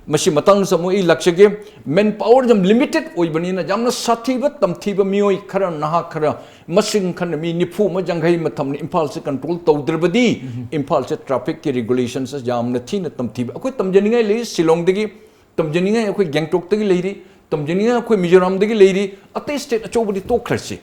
ꯃꯁꯤ ꯃꯇꯥꯡꯗꯁꯨ ꯑꯃꯨꯛ ꯑꯩ ꯂꯥꯛꯆꯒꯦ꯫ ꯃꯦꯟ ꯄꯥꯋꯔ ꯌꯥꯝ ꯂꯤꯃꯤꯇꯦꯠ ꯑꯣꯏꯕꯅꯤꯅ, ꯌꯥꯝꯅ ꯁꯥꯊꯤꯕ ꯇꯝꯊꯤꯕ ꯃꯤꯑꯣꯏ ꯈꯔ, ꯅꯍꯥ ꯈꯔ, ꯃꯁꯤꯡ ꯈꯔꯅ ꯃꯤ ꯅꯤꯐꯨ ꯑꯃ ꯌꯥꯡꯈꯩ ꯑꯃ ꯊꯝꯅ ꯏꯝꯐꯥꯜꯁꯦ ꯀꯟꯇ꯭ꯔꯣꯜ ꯇꯧꯗ꯭ꯔꯕꯗꯤ, ꯏꯝꯐꯥꯜꯁꯦ ꯇ꯭ꯔꯥꯐꯤꯛꯀꯤ ꯔꯤꯒꯨꯂꯦꯁꯟꯁꯦ ꯌꯥꯝꯅ ꯊꯤꯅ ꯇꯝꯊꯤꯕ꯫ ꯑꯩꯈꯣꯏ ꯇꯝꯖꯅꯤꯡꯉꯥꯏ ꯂꯩ ꯁꯤꯂꯣꯡꯗꯒꯤ, ꯇꯝꯖꯅꯤꯡꯉꯥꯏ ꯑꯩꯈꯣꯏ ꯒꯦꯡꯇꯣꯛꯇꯒꯤ ꯂꯩꯔꯤ, ꯇꯝꯖꯅꯤꯡꯉꯥꯏ ꯑꯩꯈꯣꯏ ꯃꯤꯖꯣꯔꯥꯝꯗꯒꯤ ꯂꯩꯔꯤ, ꯑꯇꯩ ꯁ꯭ꯇꯦꯠ ꯑꯆꯧꯕꯗꯤ ꯇꯣꯛꯈ꯭ꯔꯁꯤ꯫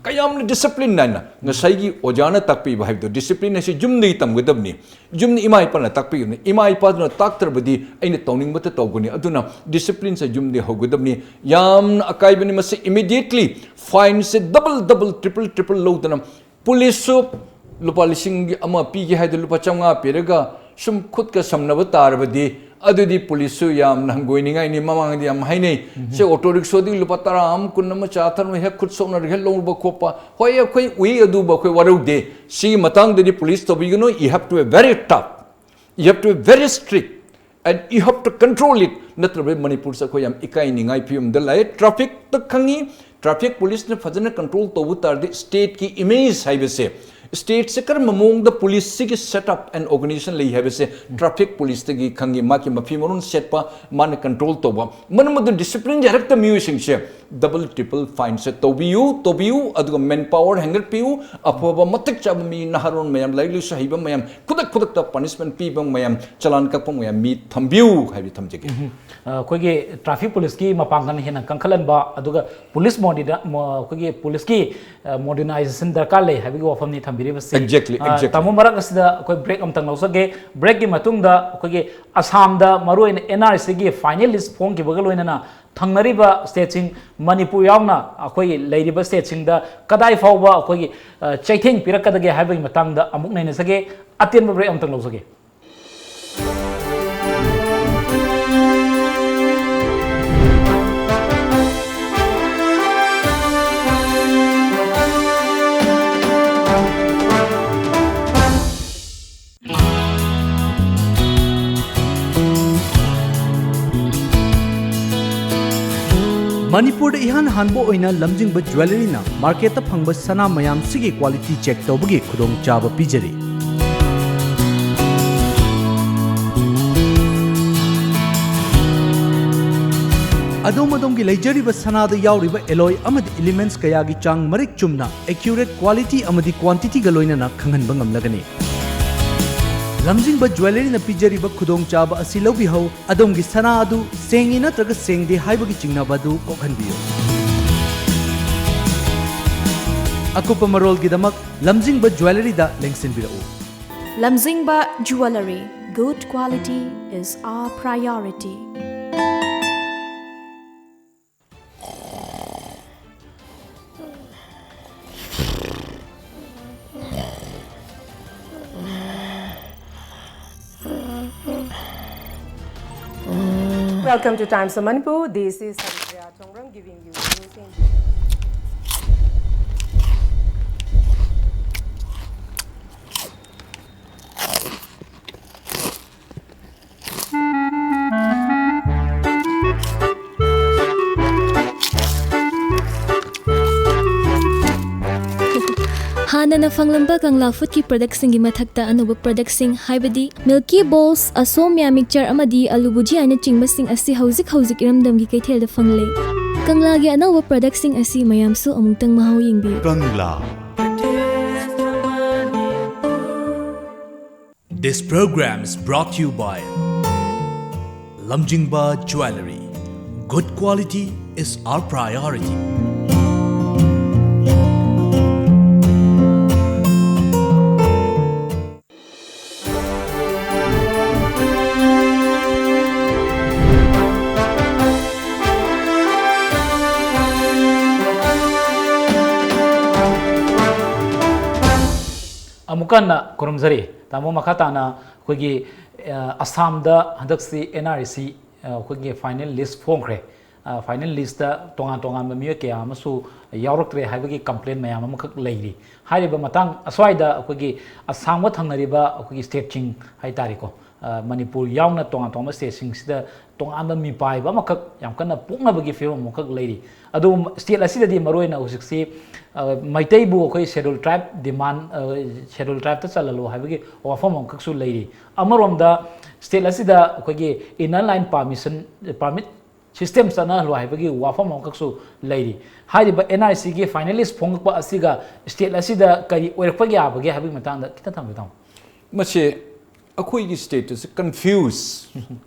ꯀꯌꯥꯝꯅ ꯗꯤꯁꯤꯄ꯭ꯂꯤꯟ ꯅꯥꯏꯅ ꯉꯁꯥꯏꯒꯤ ꯑꯣꯖꯥꯅ ꯇꯥꯛꯄꯤꯕ ꯍꯥꯏꯕꯗꯣ, ꯗꯤꯁꯤꯄ꯭ꯂꯤꯟ ꯍꯥꯏꯁꯤ ꯌꯨꯝꯗꯒꯤ ꯇꯝꯒꯗꯕꯅꯤ꯫ ꯌꯨꯝꯗ ꯏꯃꯥ ꯏꯄꯥꯅ ꯇꯥꯛꯄꯤꯒꯗꯕꯅꯤ꯫ ꯏꯃꯥ ꯏꯄꯥꯗꯨꯅ ꯇꯥꯛꯇ꯭ꯔꯕꯗꯤ ꯑꯩꯅ ꯇꯧꯅꯤꯡꯕꯇ ꯇꯧꯒꯅꯤ꯫ ꯑꯗꯨꯅ ꯗꯤꯁꯤꯄ꯭ꯂꯤꯟꯁꯦ ꯌꯨꯝꯗꯒꯤ ꯍꯧꯒꯗꯕꯅꯤ꯫ ꯌꯥꯝꯅ ꯑꯀꯥꯏꯕꯅꯤ ꯃꯁꯤ꯫ Immediately ꯐꯥꯏꯟꯁꯦ ꯗꯕꯜ ꯗꯕꯜ, ꯇ꯭ꯔꯤꯄꯜ ꯇ꯭ꯔꯤꯄꯜ ꯂꯧꯗꯅ ꯄꯨꯂꯤꯁꯁꯨ ꯂꯨꯄꯥ ꯂꯤꯁꯤꯡ ꯑꯃ ꯄꯤꯒꯦ ꯍꯥꯏꯗꯨ ꯂꯨꯄꯥ ꯆꯥꯝꯃꯉꯥ ꯄꯤꯔꯒ ꯁꯨꯝ ꯈꯨꯠꯀ ꯁꯝꯅꯕ ꯇꯥꯔꯕꯗꯤ, ꯑꯗꯨꯗꯤ ꯄꯨꯂꯤꯁꯁꯨ ꯌꯥꯝꯅ ꯍꯪꯒꯣꯏꯅꯤꯡꯉꯥꯏꯅꯤ꯫ ꯃꯃꯥꯡꯗꯤ ꯌꯥꯝ ꯍꯥꯏꯅꯩ, ꯁꯦ, ꯑꯣꯇꯣ ꯔꯤꯛꯁꯣꯗꯒꯤ ꯂꯨꯄꯥ ꯇꯔꯥ ꯑꯃ, ꯀꯨꯟ ꯑꯃ ꯆꯥ ꯊꯛꯅꯕ ꯍꯦꯛ ꯈꯨꯠ ꯁꯣꯛꯅꯔꯒ ꯍꯦꯛ ꯂꯧꯔꯨꯕ ꯈꯣꯠꯄ, ꯍꯣꯏ, ꯑꯩꯈꯣꯏ ꯎꯏ, ꯑꯗꯨꯕꯨ ꯑꯩꯈꯣꯏ ꯋꯥꯔꯧꯗꯦ꯫ ꯁꯤꯒꯤ ꯃꯇꯥꯡꯗꯗꯤ ꯄꯨꯂꯤꯁ ꯇꯧꯕꯤꯒꯅꯨ꯫ You have to be very tough, you have to be very strict, and you have to control it. ꯅꯠꯇ꯭ꯔꯕꯗꯤ ꯃꯅꯤꯄꯨꯔꯁꯦ ꯑꯩꯈꯣꯏ ꯌꯥꯝ ꯏꯀꯥꯏꯅꯤꯡꯉꯥꯏ ꯐꯤꯕꯝꯗ ꯂꯥꯛꯑꯦ꯫ ꯇ꯭ꯔꯥꯐꯤꯛꯇ ꯈꯪꯉꯤ, ꯇ꯭ꯔꯥꯐꯤꯛ ꯄꯨꯂꯤꯁꯅ ꯐꯖꯅ ꯀꯟꯇ꯭ꯔꯣꯜ ꯇꯧꯕ ꯇꯥꯔꯗꯤ, ꯁ꯭ꯇꯦꯠꯀꯤ ꯏꯃꯦꯖ ꯍꯥꯏꯕꯁꯦ, ꯁ꯭ꯇꯦꯠꯁꯦ ꯀꯔꯝꯕ ꯃꯑꯣꯡꯗ ꯄꯨꯂꯤꯁꯁꯤꯒꯤ ꯁꯦꯠ ꯑꯞ ꯑꯦꯟ ꯑꯣꯔꯒꯅꯥꯏꯖꯦꯁꯟ ꯂꯩ ꯍꯥꯏꯕꯁꯦ ꯇ꯭ꯔꯥꯐꯤꯛ ꯄꯨꯂꯤꯁꯇꯒꯤ ꯈꯪꯉꯤ꯫ ꯃꯥꯒꯤ ꯃꯐꯤ ꯃꯔꯣꯟ ꯁꯦꯠꯄ, ꯃꯥꯅ ꯀꯟꯇ꯭ꯔꯣꯜ ꯇꯧꯕ, ꯃꯔꯝ ꯑꯗꯨꯅ ꯗꯤꯁꯤꯄ꯭ꯂꯤꯟ ꯌꯥꯔꯛꯇ ꯃꯤꯑꯣꯏꯁꯤꯡꯁꯦ ꯗꯕꯜ ꯇ꯭ꯔꯤꯄꯜ ꯐꯥꯏꯟꯁꯦ ꯇꯧꯕꯤꯌꯨ, ꯇꯧꯕꯤꯌꯨ꯫ ꯑꯗꯨꯒ ꯃꯦꯟ ꯄꯥꯋꯔ ꯍꯦꯟꯒꯠꯄꯤꯌꯨ, ꯑꯐꯕ ꯃꯇꯤꯛ ꯆꯥꯕ ꯃꯤ, ꯅꯍꯥꯔꯣꯟ ꯃꯌꯥꯝ, ꯂꯥꯏꯔꯤꯛ ꯂꯥꯏꯁꯨ ꯍꯩꯕ ꯃꯌꯥꯝ, ꯈꯨꯗꯛ ꯈꯨꯗꯛꯇ ꯄꯅꯤꯁꯃꯦꯟ ꯄꯤꯕ ꯃꯌꯥꯝ, ꯆꯂꯥꯟ ꯀꯛꯄ ꯃꯌꯥꯝ ꯃꯤ ꯊꯝꯕꯤꯌꯨ ꯍꯥꯏꯕꯗꯤ ꯊꯝꯖꯒꯦ꯫ ꯑ, ꯑꯩꯈꯣꯏꯒꯤ ꯇ꯭ꯔꯥꯐꯤꯛ ꯄꯨꯂꯤꯁꯀꯤ ꯃꯄꯥꯡꯒꯜ ꯍꯦꯟꯅ ꯀꯟꯈꯠꯍꯟꯕ, ꯑꯗꯨꯒ ꯄꯨꯂꯤꯁ ꯃꯣꯗꯤꯗ-, ꯃꯣ-, ꯑꯩꯈꯣꯏꯒꯤ ꯄꯨꯂꯤꯁꯀꯤ, ꯑ, ꯃꯣꯗꯔꯅꯥꯏꯖꯦꯁꯟ ꯗꯔꯀꯥꯔ ꯂꯩ ꯍꯥꯏꯕꯒꯤ ꯋꯥꯐꯝꯅꯤ ꯊꯝꯕꯤꯔꯤꯕꯁꯤ꯫ Exactly, ꯑ, exactly. ꯇꯥꯃꯣ, ꯃꯔꯛ ꯑꯁꯤꯗ ꯑꯩꯈꯣꯏ ꯕ꯭ꯔꯦꯛ ꯑꯝꯇꯪ ꯂꯧꯖꯒꯦ꯫ ꯕ꯭ꯔꯦꯛꯀꯤ ꯃꯇꯨꯡꯗ ꯑꯩꯈꯣꯏꯒꯤ ꯑꯁꯥꯝꯗ ꯃꯔꯨꯑꯣꯏꯅ ꯑꯦꯟ ꯑꯥꯔ ꯁꯤꯒꯤ ꯐꯥꯏꯅꯦꯜ ꯂꯤꯁ ꯐꯣꯡꯈꯤꯕꯒ ꯂꯣꯏꯅꯅ ꯊꯪꯅꯔꯤꯕ ꯁ꯭ꯇꯦꯠꯁꯤꯡ ꯃꯅꯤꯄꯨꯔ ꯌꯥꯎꯅ ꯑꯩꯈꯣꯏꯒꯤ ꯂꯩꯔꯤꯕ ꯁ꯭ꯇꯦꯠꯁꯤꯡꯗ ꯀꯗꯥꯏ ꯐꯥꯎꯕ ꯑꯩꯈꯣꯏꯒꯤ, ꯑ, ꯆꯩꯊꯦꯡ ꯄꯤꯔꯛꯀꯗꯒꯦ ꯍꯥꯏꯕꯒꯤ ꯃꯇꯥꯡꯗ ꯑꯃꯨꯛ ꯅꯩꯅꯖꯒꯦ꯫ ꯑꯇꯦꯟꯕ ꯕ꯭ꯔꯦꯛ ꯑꯝꯇꯪ ꯂꯧꯖꯒꯦ꯫ ꯃꯅꯤꯄꯨꯔꯗ ꯏꯍꯥꯟ ꯍꯥꯟꯕ ꯑꯣꯏꯅ ꯂꯝꯖꯤꯡꯕ ꯖ꯭ꯋꯦꯂꯔꯤꯅ ꯃꯥꯔꯀꯦꯠꯇ ꯐꯪꯕ ꯁꯅꯥ ꯃꯌꯥꯝꯁꯤꯒꯤ ꯀ꯭ꯋꯥꯂꯤꯇꯤ ꯆꯦꯛ ꯇꯧꯕꯒꯤ ꯈꯨꯗꯣꯡꯆꯥꯕ ꯄꯤꯖꯔꯤ꯫ ꯑꯗꯣꯝ ꯑꯗꯣꯝꯒꯤ ꯂꯩꯖꯔꯤꯕ ꯁꯅꯥꯗ ꯌꯥꯎꯔꯤꯕ alloy ꯑꯃꯗꯤ elements ꯀꯌꯥꯒꯤ ꯆꯥꯡ ꯃꯔꯤꯛ ꯆꯨꯝꯅ, accurate quality ꯑꯃꯗꯤ quantityꯒ ꯂꯣꯏꯅꯅ ꯈꯪꯍꯟꯕ ꯉꯝꯂꯒꯅꯤ꯫ ꯂꯝꯖꯤꯡꯕ ꯖ꯭ꯋꯦꯂꯔꯤꯅ ꯄꯤꯖꯔꯤꯕ ꯈꯨꯗꯣꯡꯆꯥꯕ ꯑꯁꯤ ꯂꯧꯕꯤꯍꯧ, ꯑꯗꯣꯝꯒꯤ ꯁꯅꯥ ꯑꯗꯨ ꯁꯦꯡꯉꯤ ꯅꯠꯇ꯭ꯔꯒ ꯁꯦꯡꯗꯦ ꯍꯥꯏꯕꯒꯤ ꯆꯤꯡꯅꯕ ꯑꯗꯨ ꯀꯣꯛꯍꯟꯕꯤꯌꯨ꯫ ꯑꯀꯨꯞꯄ ꯃꯔꯣꯜꯒꯤꯗꯃꯛ ꯂꯝꯖꯤꯡꯕ ꯖ꯭ꯋꯦꯂꯔꯤꯗ ꯂꯦꯡꯁꯤꯟꯕꯤꯔꯛꯎ꯫ Lamjingba Jewellery, good quality is our priority. Welcome to Times of Manipur. This is Haripriya Thongram giving you news in ꯍꯥꯟꯅꯅ ꯐꯪꯂꯝꯕ ꯀꯪꯂꯥ ꯐꯨꯗꯀꯤ ꯄ꯭ꯔꯗꯛꯁꯤꯡꯒꯤ ꯃꯊꯛꯇ ꯑꯅꯧꯕ ꯄ꯭ꯔꯗꯛꯁꯤꯡ, ꯍꯥꯏꯕꯗꯤ ꯃꯤꯜꯀꯤ ꯕꯣꯜꯁ, ꯑꯁꯣꯝꯌꯥ ꯃꯤꯛꯆꯔ ꯑꯃꯗꯤ ꯑꯂꯨ ꯕꯨꯖꯤꯌꯥꯅꯆꯤꯡꯕꯁꯤꯡ ꯑꯁꯤ ꯍꯧꯖꯤꯛ ꯍꯧꯖꯤꯛ ꯏꯔꯝꯗꯝꯒꯤ ꯀꯩꯊꯦꯜꯗ ꯐꯪꯂꯦ꯫ ꯀꯪꯂꯥꯒꯤ ꯑꯅꯧꯕ ꯄ꯭ꯔꯗꯛꯁꯤꯡ ꯑꯁꯤ ꯃꯌꯥꯝꯁꯨ ꯑꯃꯨꯛꯇꯪ ꯃꯍꯥꯎ ꯌꯦꯡꯕꯤꯌꯨ꯫ ꯀꯪꯂꯥ꯫ This program is brought to you by Lamjingba Jewellery. Good quality is our priority. ꯑꯃꯨꯛꯀ ꯍꯟꯅ ꯈꯨꯔꯨꯝꯖꯔꯤ꯫ ꯇꯥꯃꯣ, ꯃꯈꯥ ꯇꯥꯅ ꯑꯩꯈꯣꯏꯒꯤ, ꯑ, ꯑꯁꯥꯝꯗ ꯍꯟꯗꯛꯁꯤ N R E C, ꯑ, ꯑꯩꯈꯣꯏꯒꯤ final list ꯐꯣꯡꯈ꯭ꯔꯦ꯫ ꯑ, final list ꯇ ꯇꯣꯉꯥꯟ ꯇꯣꯉꯥꯟꯕ ꯃꯤꯑꯣꯏ ꯀꯌꯥ ꯑꯃꯁꯨ ꯌꯥꯎꯔꯛꯇ꯭ꯔꯦ ꯍꯥꯏꯕꯒꯤ complain ꯃꯌꯥꯝ ꯑꯃꯈꯛ ꯂꯩꯔꯤ꯫ ꯍꯥꯏꯔꯤꯕ ꯃꯇꯥꯡ ꯑꯁ꯭ꯋꯥꯏꯗ ꯑꯩꯈꯣꯏꯒꯤ ꯑꯁꯥꯝꯒ ꯊꯪꯅꯔꯤꯕ ꯑꯩꯈꯣꯏꯒꯤ state ꯁꯤꯡ ꯍꯥꯏ ꯇꯥꯔꯦꯀꯣ, ꯑ, ꯃꯅꯤꯄꯨꯔ ꯌꯥꯎꯅ ꯇꯣꯉꯥꯟ ꯇꯣꯉꯥꯟꯕ state ꯁꯤꯡꯁꯤꯗ ꯇꯣꯉꯥꯟꯕ ꯃꯤꯄꯥꯏꯕ ꯑꯃꯈꯛ, ꯌꯥꯝ ꯀꯟꯅ ꯄꯣꯛꯅꯕꯒꯤ ꯐꯤꯕꯝ ꯑꯃꯈꯛ ꯂꯩꯔꯤ꯫ ꯑꯗꯨ state ꯑꯁꯤꯗꯗꯤ ꯃꯔꯨꯑꯣꯏꯅ ꯍꯧꯖꯤꯛꯁꯤ, ꯑ, ꯃꯩꯇꯩꯕꯨ ꯑꯩꯈꯣꯏ schedule tribe demand, ꯑ, schedule tribe ꯇ ꯆꯜꯍꯜꯂꯣ ꯍꯥꯏꯕꯒꯤ ꯋꯥꯐꯝ ꯑꯃꯈꯛꯁꯨ ꯂꯩꯔꯤ꯫ ꯑꯃꯔꯣꯝꯗ state ꯑꯁꯤꯗ ꯑꯩꯈꯣꯏꯒꯤ Inner Line Permission, permit system ꯆꯠꯅꯍꯜꯂꯨ ꯍꯥꯏꯕꯒꯤ ꯋꯥꯐꯝ ꯑꯃꯈꯛꯁꯨ ꯂꯩꯔꯤ꯫ ꯍꯥꯏꯔꯤꯕ ꯑꯦꯟ ꯑꯥꯔ ꯁꯤꯒꯤ ꯐꯥꯏꯅꯦꯂꯤꯁ ꯐꯣꯡꯂꯛꯄ ꯑꯁꯤꯒ ꯁ꯭ꯇꯦꯠ ꯑꯁꯤꯗ ꯀꯔꯤ ꯑꯣꯏꯔꯛꯄ ꯌꯥꯕꯒꯦ ꯍꯥꯏꯕꯒꯤ ꯃꯇꯥꯡꯗ ꯈꯤꯇꯪ ꯊꯝꯕꯤꯌꯨ, ꯇꯥꯃꯣ꯫ ꯃꯁꯤ ꯑꯩꯈꯣꯏꯒꯤ ꯁ꯭ꯇꯦꯠ ꯑꯁꯤ ꯀꯟꯐ꯭ꯌꯨꯁ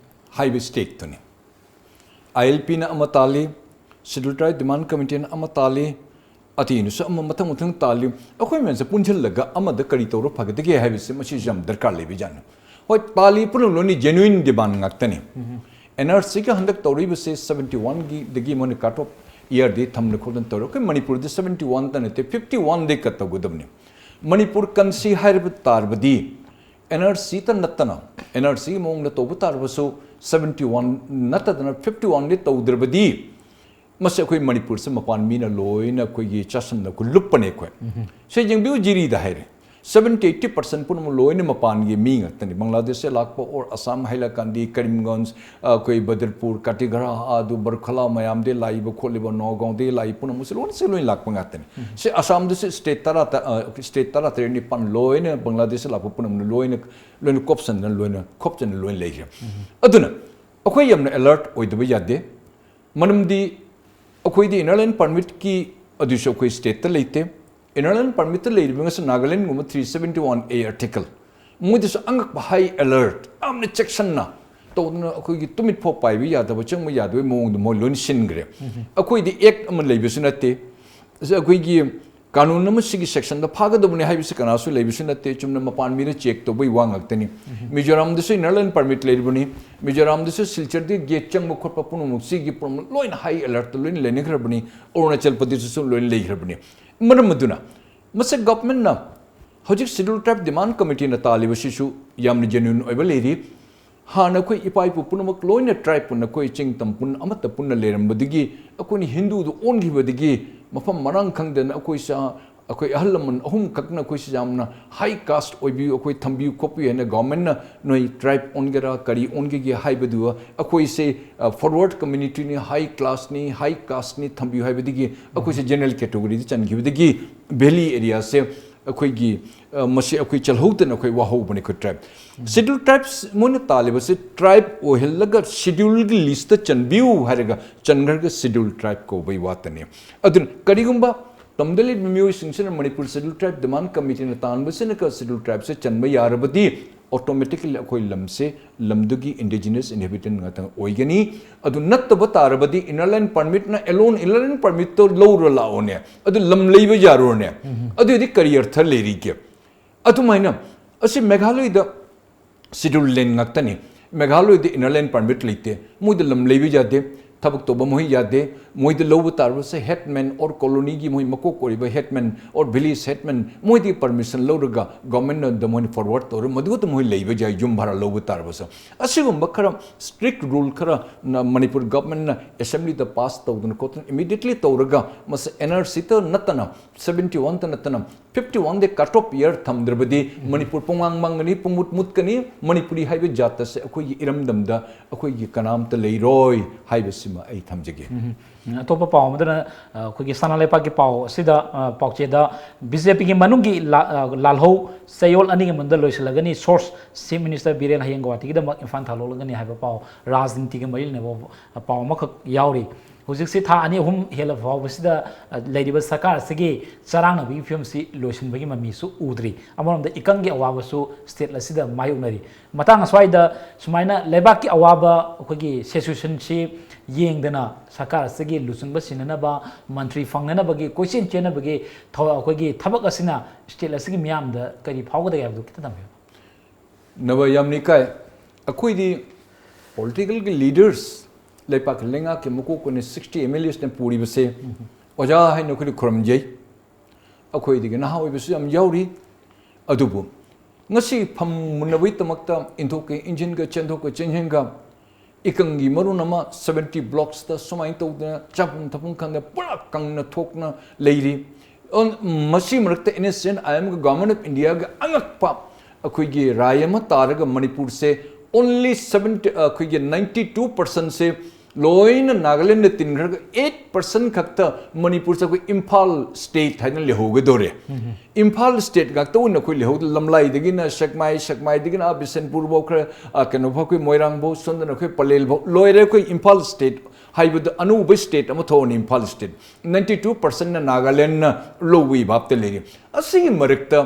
ꯍꯥꯏꯕ ꯁ꯭ꯇꯦꯠꯇꯨꯅꯤ꯫ ꯑꯥꯏ ꯑꯦꯜ ꯄꯤꯅ ꯑꯃ ꯇꯥꯜꯂꯤ, ꯁꯦꯗ꯭ꯌꯨꯜ ꯇ꯭ꯔꯥꯏꯕ ꯗꯤꯃꯥꯟ ꯀꯃꯤꯇꯤꯅ ꯑꯃ ꯇꯥꯜꯂꯤ, ꯑꯇꯩꯅꯁꯨ ꯑꯃ ꯃꯊꯪ ꯃꯊꯪ ꯇꯥꯜꯂꯤ꯫ ꯑꯩꯈꯣꯏ ꯃꯌꯥꯝꯁꯦ ꯄꯨꯟꯁꯤꯜꯂꯒ ꯑꯃꯗ ꯀꯔꯤ ꯇꯧꯔ ꯐꯒꯗꯒꯦ ꯍꯥꯏꯕꯁꯤ ꯃꯁꯤꯁꯨ ꯌꯥꯝ ꯗꯔꯀꯥꯔ ꯂꯩꯕ ꯖꯥꯠꯅꯤ꯫ ꯍꯣꯏ, ꯇꯥꯜꯂꯤ ꯄꯨꯝꯅꯃꯛ ꯂꯣꯏꯅ ꯖꯦꯅꯨꯏꯟ ꯗꯤꯃꯥꯟ ꯉꯥꯛꯇꯅꯤ꯫ ꯑꯦꯟ ꯑꯥꯔ ꯁꯤꯒ ꯍꯟꯗꯛ ꯇꯧꯔꯤꯕꯁꯦ ꯁꯕꯦꯟꯇꯤ ꯋꯥꯟꯒꯤꯗꯒꯤ ꯃꯣꯏꯅ ꯀꯠ ꯑꯣꯐ ꯏꯌꯥꯔꯗꯤ ꯊꯝꯅ ꯈꯣꯠꯇꯅ ꯇꯧꯔꯦ꯫ ꯑꯩꯈꯣꯏ ꯃꯅꯤꯄꯨꯔꯗꯤ ꯁꯕꯦꯟꯇꯤ ꯋꯥꯟꯗ ꯅꯠꯇꯦ, ꯐꯤꯐꯇꯤ ꯋꯥꯟꯗꯩ ꯀꯠ ꯇꯧꯒꯗꯕꯅꯤ꯫ ꯃꯅꯤꯄꯨꯔ ꯀꯟꯁꯤ ꯍꯥꯏꯔꯕ ꯇꯥꯔꯕꯗꯤ ꯑꯦꯟ ꯑꯥꯔ ꯁꯤꯇ ꯅꯠꯇꯅ, ꯑꯦꯟ ꯑꯥꯔ ꯁꯤꯒꯤ ꯃꯑꯣꯡꯗ ꯇꯧꯕ ꯇꯥꯔꯕꯁꯨ, ꯁꯕꯦꯟꯇꯤ ꯋꯥꯟ ꯅꯠꯇꯗꯅ ꯐꯤꯐꯇꯤ ꯋꯥꯟꯗꯤ ꯇꯧꯗ꯭ꯔꯕꯗꯤ, ꯃꯁꯤ ꯑꯩꯈꯣꯏ ꯃꯅꯤꯄꯨꯔꯁꯦ ꯃꯄꯥꯟ ꯃꯤꯅ ꯂꯣꯏꯅ ꯑꯩꯈꯣꯏꯒꯤ ꯆꯥꯁꯟꯅ ꯑꯩꯈꯣꯏ ꯂꯨꯞꯄꯅꯦ ꯑꯩꯈꯣꯏ꯫ ꯁꯤ ꯌꯦꯡꯕꯤꯌꯨ, ꯖꯤꯔꯤꯗ ꯍꯥꯏꯔꯦ, ꯁꯕꯦꯟꯇꯤ ꯑꯩꯠꯇꯤ ꯄꯥꯔꯁꯦꯟ ꯄꯨꯝꯅꯃꯛ ꯂꯣꯏꯅ ꯃꯄꯥꯟꯒꯤ ꯃꯤ ꯉꯥꯛꯇꯅꯤ꯫ ꯕꯪꯒ꯭ꯂꯥꯗꯦꯁꯁꯦ ꯂꯥꯛꯄ, ꯑꯣꯔ ꯑꯁꯥꯝ, ꯍꯥꯏꯂꯀꯥꯟꯗꯤ, ꯀꯔꯤꯝꯒꯟꯖ, ꯑꯩꯈꯣꯏ ꯕꯗꯔꯄꯨꯔ, ꯀꯥꯇꯤꯒꯔꯥ, ꯑꯗꯨ ꯕꯔꯈꯂꯥ ꯃꯌꯥꯝꯗꯒꯤ ꯂꯥꯛꯏꯕ ꯈꯣꯠꯂꯤꯕ, ꯅꯣꯒꯥꯎꯗꯒꯤ ꯂꯥꯛꯏ ꯄꯨꯝꯅꯃꯛꯁꯦ ꯂꯣꯏꯅ, ꯁꯤ ꯂꯣꯏꯅ ꯂꯥꯛꯄ ꯉꯥꯛꯇꯅꯤ꯫ ꯁꯤ ꯑꯁꯥꯝꯗꯁꯨ ꯁ꯭ꯇꯦꯠ ꯇꯔꯥ ꯇ-, ꯑ, ꯁ꯭ꯇꯦꯠ ꯇꯔꯥ ꯇꯔꯦꯠ ꯅꯤꯄꯥꯟ ꯂꯣꯏꯅ ꯕꯪꯒ꯭ꯂꯥꯗꯦꯁꯇ ꯂꯥꯛꯄ ꯄꯨꯝꯅꯃꯛꯅ ꯂꯣꯏꯅ, ꯂꯣꯏꯅ ꯀꯣꯞꯁꯟꯗꯅ ꯂꯣꯏꯅ, ꯈꯣꯞꯆꯟꯗꯅ ꯂꯣꯏꯅ ꯂꯩꯈ꯭ꯔꯦ꯫ ꯑꯗꯨꯅ ꯑꯩꯈꯣꯏ ꯌꯥꯝꯅ ꯑꯦꯂꯔꯠ ꯑꯣꯏꯗꯕ ꯌꯥꯗꯦ꯫ ꯃꯔꯝꯗꯤ ꯑꯩꯈꯣꯏꯗꯤ ꯏꯅꯔ ꯂꯥꯏꯟ ꯄꯔꯃꯤꯠꯀꯤ ꯑꯗꯨꯁꯨ ꯑꯩꯈꯣꯏ ꯁ꯭ꯇꯦꯠꯇ ꯂꯩꯇꯦ꯫ ꯏꯅꯔ ꯂꯥꯏꯟ ꯄꯔꯃꯤꯠꯇ ꯂꯩꯔꯤꯕ ꯉꯁꯤ ꯅꯥꯒꯥꯂꯦꯟꯒꯨꯝꯕ ꯊ꯭ꯔꯤ ꯁꯕꯦꯟꯇꯤ ꯋꯥꯟ ꯑꯦ ꯑꯥꯔꯇꯤꯀꯜ, ꯃꯣꯏꯗꯁꯨ ꯑꯉꯛꯄ ꯍꯥꯏ ꯑꯦꯂꯔꯠ, ꯌꯥꯝꯅ ꯆꯦꯛꯁꯟꯅ ꯇꯧꯗꯅ ꯑꯩꯈꯣꯏꯒꯤ ꯇꯨꯃꯤꯠ ꯐꯥꯎ ꯄꯥꯏꯕ ꯌꯥꯗꯕ, ꯆꯪꯕ ꯌꯥꯗꯕꯒꯤ ꯃꯑꯣꯡꯗ ꯃꯣꯏ ꯂꯣꯏꯅ ꯁꯤꯟꯈ꯭ꯔꯦ꯫ ꯑꯩꯈꯣꯏꯗꯤ ꯑꯦꯛ ꯑꯃ ꯂꯩꯕꯁꯨ ꯅꯠꯇꯦ꯫ ꯑꯁꯤ ꯑꯩꯈꯣꯏꯒꯤ ꯀꯥꯅꯨꯟ ꯑꯃ ꯁꯤꯒꯤ ꯁꯦꯛꯁꯟꯗ ꯐꯥꯒꯗꯕꯅꯤ ꯍꯥꯏꯕꯁꯤ ꯀꯅꯥꯁꯨ ꯂꯩꯕꯁꯨ ꯅꯠꯇꯦ꯫ ꯆꯨꯝꯅ ꯃꯄꯥꯟ ꯃꯤꯗ ꯆꯦꯛ ꯇꯧꯕꯒꯤ ꯋꯥ ꯉꯥꯛꯇꯅꯤ꯫ ꯃꯤꯖꯣꯔꯥꯝꯗꯁꯨ ꯏꯅꯔ ꯂꯥꯏꯟ ꯄꯔꯃꯤꯠ ꯂꯩꯔꯤꯕꯅꯤ꯫ ꯃꯤꯖꯣꯔꯥꯝꯗꯁꯨ ꯁꯤꯜꯆꯔꯗꯒꯤ ꯒꯦꯠ ꯆꯪꯕ ꯈꯣꯠꯄ ꯄꯨꯝꯅꯃꯛ ꯁꯤꯒꯤ ꯄꯨꯝꯅꯃꯛ ꯂꯣꯏꯅ ꯍꯥꯏ ꯑꯦꯂꯔꯠꯇ ꯂꯣꯏꯅ ꯂꯩꯅꯈ꯭ꯔꯕꯅꯤ꯫ ꯑꯔꯨꯅꯥꯆꯜ ꯄ꯭ꯔꯗꯦꯁꯇꯁꯨ ꯂꯣꯏꯅ ꯂꯩꯈ꯭ꯔꯕꯅꯤ꯫ ꯃꯔꯝ ꯑꯗꯨꯅ ꯃꯁꯤ ꯒꯚꯔꯟꯃꯦꯟꯠꯅ ꯍꯧꯖꯤꯛ ꯁꯦꯗ꯭ꯌꯨꯜ ꯇ꯭ꯔꯥꯏꯕ ꯗꯤꯃꯥꯟ ꯀꯃꯤꯇꯤꯅ ꯇꯥꯜꯂꯤꯕꯁꯤꯁꯨ ꯌꯥꯝꯅ ꯖꯦꯅ꯭ꯌꯨꯟ ꯑꯣꯏꯕ ꯂꯩꯔꯤ꯫ ꯍꯥꯟꯅ ꯑꯩꯈꯣꯏ ꯏꯄꯥ ꯏꯄꯨ ꯄꯨꯝꯅꯃꯛ ꯂꯣꯏꯅ ꯇ꯭ꯔꯥꯏꯕ ꯄꯨꯟꯅ, ꯑꯩꯈꯣꯏ ꯆꯤꯡ ꯇꯝ ꯄꯨꯟꯅ ꯑꯃꯠꯇ ꯄꯨꯟꯅ ꯂꯩꯔꯝꯕꯗꯒꯤ ꯑꯩꯈꯣꯏꯅ ꯍꯤꯟꯗꯨꯗ ꯑꯣꯟꯈꯤꯕꯗꯒꯤ ꯃꯐꯝ ꯃꯔꯥꯡ ꯈꯪꯗꯅ ꯑꯩꯈꯣꯏꯁꯦ, ꯑꯩꯈꯣꯏ ꯑꯍꯜ ꯂꯃꯟ ꯑꯍꯨꯝꯈꯛꯅ ꯑꯩꯈꯣꯏꯁꯦ ꯌꯥꯝꯅ ꯍꯥꯏ ꯀꯥꯁꯠ ꯑꯣꯏꯕꯤꯌꯨ, ꯑꯩꯈꯣꯏ ꯊꯝꯕꯤꯌꯨ ꯈꯣꯠꯄꯤꯌꯨ ꯍꯥꯏꯅ ꯒꯚꯔꯟꯃꯦꯟꯠꯅ ꯅꯣꯏ ꯇ꯭ꯔꯥꯏꯕ ꯑꯣꯟꯒꯦꯔꯥ ꯀꯔꯤ ꯑꯣꯟꯒꯦꯒꯦ ꯍꯥꯏꯕꯗꯨ ꯑꯩꯈꯣꯏꯁꯦ, ꯑ, ꯐꯣꯔꯋꯥꯔꯗ ꯀꯝꯃ꯭ꯌꯨꯅꯤꯇꯤꯅꯤ, ꯍꯥꯏ ꯀ꯭ꯂꯥꯁꯅꯤ, ꯍꯥꯏ ꯀꯥꯁꯠꯅꯤ ꯊꯝꯕꯤꯌꯨ ꯍꯥꯏꯕꯗꯒꯤ ꯑꯩꯈꯣꯏꯁꯦ ꯖꯦꯅꯔꯦꯜ ꯀꯦꯇꯦꯒꯣꯔꯤꯗ ꯆꯟꯈꯤꯕꯗꯒꯤ ꯚꯦꯂꯤ ꯑꯦꯔꯤꯌꯥꯁꯦ ꯑꯩꯈꯣꯏꯒꯤ, ꯑ, ꯃꯁꯤ ꯑꯩꯈꯣꯏ ꯆꯜꯍꯧꯗꯅ ꯑꯩꯈꯣꯏ ꯋꯥꯍꯧꯕꯅꯤ ꯑꯩꯈꯣꯏ tribe꯫ Schedule tribes ꯃꯣꯏꯅ ꯇꯥꯜꯂꯤꯕꯁꯤ tribe ꯑꯣꯏꯍꯜꯂꯒ scheduleꯒꯤ listꯇ ꯆꯟꯕꯤꯌꯨ ꯍꯥꯏꯔꯒ ꯆꯟꯈ꯭ꯔꯒ schedule tribe ꯀꯧꯕꯩ ꯋꯥꯇꯅꯤ꯫ ꯑꯗꯨꯅ ꯀꯔꯤꯒꯨꯝꯕ ꯇꯝꯗ ꯂꯩꯕ ꯃꯤꯑꯣꯏꯁꯤꯡꯁꯤꯅ Manipur Schedule Tribe Demand Committeeꯅ ꯇꯥꯟꯕꯁꯤꯅ schedule tribeꯁꯦ ꯆꯟꯕ ꯌꯥꯔꯕꯗꯤ automatically ꯑꯩꯈꯣꯏ ꯂꯝꯁꯦ ꯂꯝꯗꯨꯒꯤ indigenous inhabitant ꯉꯥꯛꯇ ꯑꯣꯏꯒꯅꯤ꯫ ꯑꯗꯨ ꯅꯠꯇꯕ ꯇꯥꯔꯕꯗꯤ inner line permitꯅ alone inner line permitꯇꯣ ꯂꯧꯔ ꯂꯥꯛꯑꯣꯅꯦ, ꯑꯗꯨ ꯂꯝ ꯂꯩꯕ ꯌꯥꯔꯣꯅꯦ, ꯑꯗꯨꯗꯤ ꯀꯔꯤ ꯑꯔꯊ ꯂꯩꯔꯤꯒꯦ? ꯑꯗꯨꯃꯥꯏꯅ ꯑꯁꯤ ꯃꯦꯘꯥꯂꯌꯗ schedule land ꯉꯥꯛꯇꯅꯤ꯫ ꯃꯦꯘꯥꯂꯌꯗ inner line permit ꯂꯩꯇꯦ, ꯃꯣꯏꯗ ꯂꯝ ꯂꯩꯕ ꯌꯥꯗꯦ, ꯊꯕꯛ ꯇꯧꯕ ꯃꯣꯏ ꯌꯥꯗꯦ꯫ ꯃꯣꯏꯗ ꯂꯧꯕ ꯇꯥꯔꯕꯁꯦ headman or colonyꯒꯤ ꯃꯣꯏ ꯃꯀꯣꯛ ꯑꯣꯏꯔꯤꯕ headman or village headman ꯃꯣꯏꯗꯒꯤ permission ꯂꯧꯔꯒ governmentꯅ ꯃꯣꯏꯅ forward ꯇꯧꯔ ꯃꯗꯨꯗ ꯃꯣꯏ ꯂꯩꯕ ꯌꯥꯏ, ꯌꯨꯝ ꯚꯔꯥ ꯂꯧꯕ ꯇꯥꯔꯕꯁꯨ꯫ ꯑꯁꯤꯒꯨꯝꯕ ꯈꯔ strict rule ꯈꯔ ꯃꯅꯤꯄꯨꯔ governmentꯅ assemblyꯗ pass ꯇꯧꯗꯅ ꯈꯣꯠꯇꯅ immediately ꯇꯧꯔꯒ ꯃꯁꯤ NRCꯇ ꯅꯠꯇꯅ seventy oneꯇ ꯅꯠꯇꯅ fifty oneꯗ cut off year ꯊꯝꯗ꯭ꯔꯕꯗꯤ Manipur ꯄꯨꯡꯃꯥꯡ ꯃꯥꯡꯒꯅꯤ, ꯄꯨꯡꯃꯨꯠ ꯃꯨꯠꯀꯅꯤ꯫ Manipuri ꯍꯥꯏꯕ ꯖꯥꯠ ꯑꯁꯦ ꯑꯩꯈꯣꯏꯒꯤ ꯏꯔꯝꯗꯝꯗ ꯑꯩꯈꯣꯏꯒꯤ ꯀꯅꯥꯝꯇ ꯂꯩꯔꯣꯏ ꯍꯥꯏꯕꯁꯤꯃ ꯑꯩ ꯊꯝꯖꯒꯦ꯫ ꯑꯇꯣꯞꯄ ꯄꯥꯎ ꯑꯃꯗꯅ, ꯑ, ꯑꯩꯈꯣꯏꯒꯤ ꯁꯅꯥ ꯂꯩꯄꯥꯛꯀꯤ ꯄꯥꯎ ꯑꯁꯤꯗ, ꯑ, ꯄꯥꯎꯆꯦꯗ BJPꯒꯤ ꯃꯅꯨꯡꯒꯤ ꯂꯥ-, ꯑ, ꯂꯥꯜꯍꯧ ꯆꯌꯣꯜ ꯑꯅꯤꯒꯤ ꯃꯅꯨꯡꯗ ꯂꯣꯏꯁꯤꯜꯂꯒꯅꯤ꯫ Source, Chief Minister ꯕꯤꯔꯦꯟ ꯍꯌꯦꯡ ꯒꯧꯍꯥꯇꯤꯒꯤꯗꯃꯛ ꯏꯝꯐꯥꯜ ꯊꯥꯗꯣꯛꯂꯒꯅꯤ ꯍꯥꯏꯕ ꯄꯥꯎ, ꯔꯥꯖꯅꯤꯇꯤꯒ ꯃꯔꯤ ꯂꯩꯅꯕ ꯄꯥꯎ ꯑꯃꯈꯛ ꯌꯥꯎꯔꯤ꯫ ꯍꯧꯖꯤꯛꯁꯤ ꯊꯥ ꯑꯅꯤ ꯑꯍꯨꯝ ꯍꯦꯜꯂꯕ ꯐꯥꯎꯕꯁꯤꯗ, ꯑ, ꯂꯩꯔꯤꯕ ꯁꯔꯀꯥꯔ ꯑꯁꯤꯒꯤ ꯆꯔꯥꯡꯅꯕꯒꯤ ꯐꯤꯕꯝꯁꯤ ꯂꯣꯏꯁꯤꯟꯕꯒꯤ ꯃꯃꯤꯁꯨ ꯎꯗ꯭ꯔꯤ꯫ ꯑꯃꯔꯣꯝꯗ ꯏꯀꯪꯒꯤ ꯑꯋꯥꯕꯁꯨ state ꯑꯁꯤꯗ ꯃꯥꯌꯣꯛꯅꯔꯤ꯫ ꯃꯇꯥꯡ ꯑꯁ꯭ꯋꯥꯏꯗ ꯁꯨꯃꯥꯏꯅ ꯂꯩꯕꯥꯛꯀꯤ ꯑꯋꯥꯕ ꯑꯩꯈꯣꯏꯒꯤ situationꯁꯤ ꯌꯦꯡꯗꯅ ꯁꯔꯀꯥꯔ ꯑꯁꯤꯒꯤ ꯂꯨꯆꯤꯡꯕ ꯁꯤꯟꯅꯅꯕ, ꯃꯟꯇ꯭ꯔꯤ ꯐꯪꯅꯅꯕꯒꯤ ꯀꯣꯏꯆꯦꯟ ꯆꯦꯟꯅꯕꯒꯤ ꯊꯧ-, ꯑꯩꯈꯣꯏꯒꯤ ꯊꯕꯛ ꯑꯁꯤꯅ state ꯑꯁꯤꯒꯤ ꯃꯤꯌꯥꯝꯗ ꯀꯔꯤ ꯐꯥꯎꯒꯗꯒꯦ ꯍꯥꯏꯕꯗꯨ ꯈꯤꯇ ꯊꯝꯕꯤꯌꯨ꯫ ꯅꯕ ꯌꯥꯝꯅ ꯏꯀꯥꯏ꯫ ꯑꯩꯈꯣꯏꯗꯤ politicalꯒꯤ leaders, ꯂꯩꯄꯥꯛꯀꯤ ꯂꯩꯉꯥꯛꯀꯤ ꯃꯀꯣꯛ ꯑꯣꯏꯅ sixty MLAsꯅ ꯄꯨꯔꯤꯕꯁꯦ ꯑꯣꯖꯥ ꯍꯥꯏꯅ ꯑꯩꯈꯣꯏꯗꯤ ꯈꯨꯔꯨꯝꯖꯩ꯫ ꯑꯩꯈꯣꯏꯗꯒꯤ ꯅꯍꯥ ꯑꯣꯏꯕꯁꯨ ꯌꯥꯝ ꯌꯥꯎꯔꯤ꯫ ꯑꯗꯨꯕꯨ ꯉꯁꯤ ꯐꯝ ꯃꯨꯟꯅꯕꯒꯤꯗꯃꯛꯇ ꯏꯟꯊꯣꯛꯀ ꯏꯟꯁꯤꯟꯒ, ꯆꯦꯟꯊꯣꯛꯀ ꯆꯦꯟꯁꯤꯟꯒ, ꯏꯀꯪꯒꯤ ꯃꯔꯣꯟ ꯑꯃ seventy blocksꯇ ꯁꯨꯃꯥꯏꯅ ꯇꯧꯗꯅ ꯆꯥꯐꯝ ꯊꯛꯐꯝ ꯈꯪꯗ ꯄꯨꯔꯥ ꯀꯪꯅ ꯊꯣꯛꯅ ꯂꯩꯔꯤ꯫ ꯑꯣꯟ-, ꯃꯁꯤ ꯃꯔꯛꯇ NSCN IMꯒ Government of Indiaꯒ ꯑꯉꯛꯄ ꯑꯩꯈꯣꯏꯒꯤ ꯔꯥꯏ ꯑꯃ ꯇꯥꯔꯒ ꯃꯅꯤꯄꯨꯔꯁꯦ only seventy, ꯑꯩꯈꯣꯏꯒꯤ ninety two percentꯁꯦ ꯂꯣꯏꯅ ꯅꯥꯒꯥꯂꯦꯟꯗ ꯇꯤꯟꯈ꯭ꯔꯒ eight percent ꯈꯛꯇ ꯃꯅꯤꯄꯨꯔꯁꯦ ꯑꯩꯈꯣꯏ ꯏꯝꯐꯥꯜ state ꯍꯥꯏꯅ ꯂꯩꯍꯧꯒꯗꯧꯔꯦ꯫ ꯏꯝꯐꯥꯜ state ꯉꯥꯛꯇ ꯑꯣꯏꯅ ꯑꯩꯈꯣꯏ ꯂꯩꯍꯧꯗ, ꯂꯝꯂꯥꯏꯗꯒꯤꯅ ꯁꯦꯛꯃꯥꯏ, ꯁꯦꯛꯃꯥꯏꯗꯒꯤꯅ ꯑꯥ ꯕꯤꯁꯦꯟꯄꯨꯔꯐꯥꯎ, ꯈꯔ ꯑꯥ, ꯀꯩꯅꯣꯐꯥꯎ, ꯑꯩꯈꯣꯏ ꯃꯣꯏꯔꯥꯡꯐꯥꯎ, ꯁꯣꯝꯗꯅ ꯑꯩꯈꯣꯏ ꯄꯂꯦꯜꯐꯥꯎ ꯂꯣꯏꯔꯦ꯫ ꯑꯩꯈꯣꯏ ꯏꯝꯐꯥꯜ state ꯍꯥꯏꯕꯗ ꯑꯅꯧꯕ state ꯑꯃ ꯊꯣꯛꯑꯅꯤ꯫ ꯏꯝꯐꯥꯜ state ninety two percentꯅ ꯅꯥꯒꯥꯂꯦꯟꯗꯅ ꯂꯧꯕꯒꯤ ꯚꯥꯞꯇ ꯂꯩꯔꯤ꯫ ꯑꯁꯤꯒꯤ ꯃꯔꯛꯇ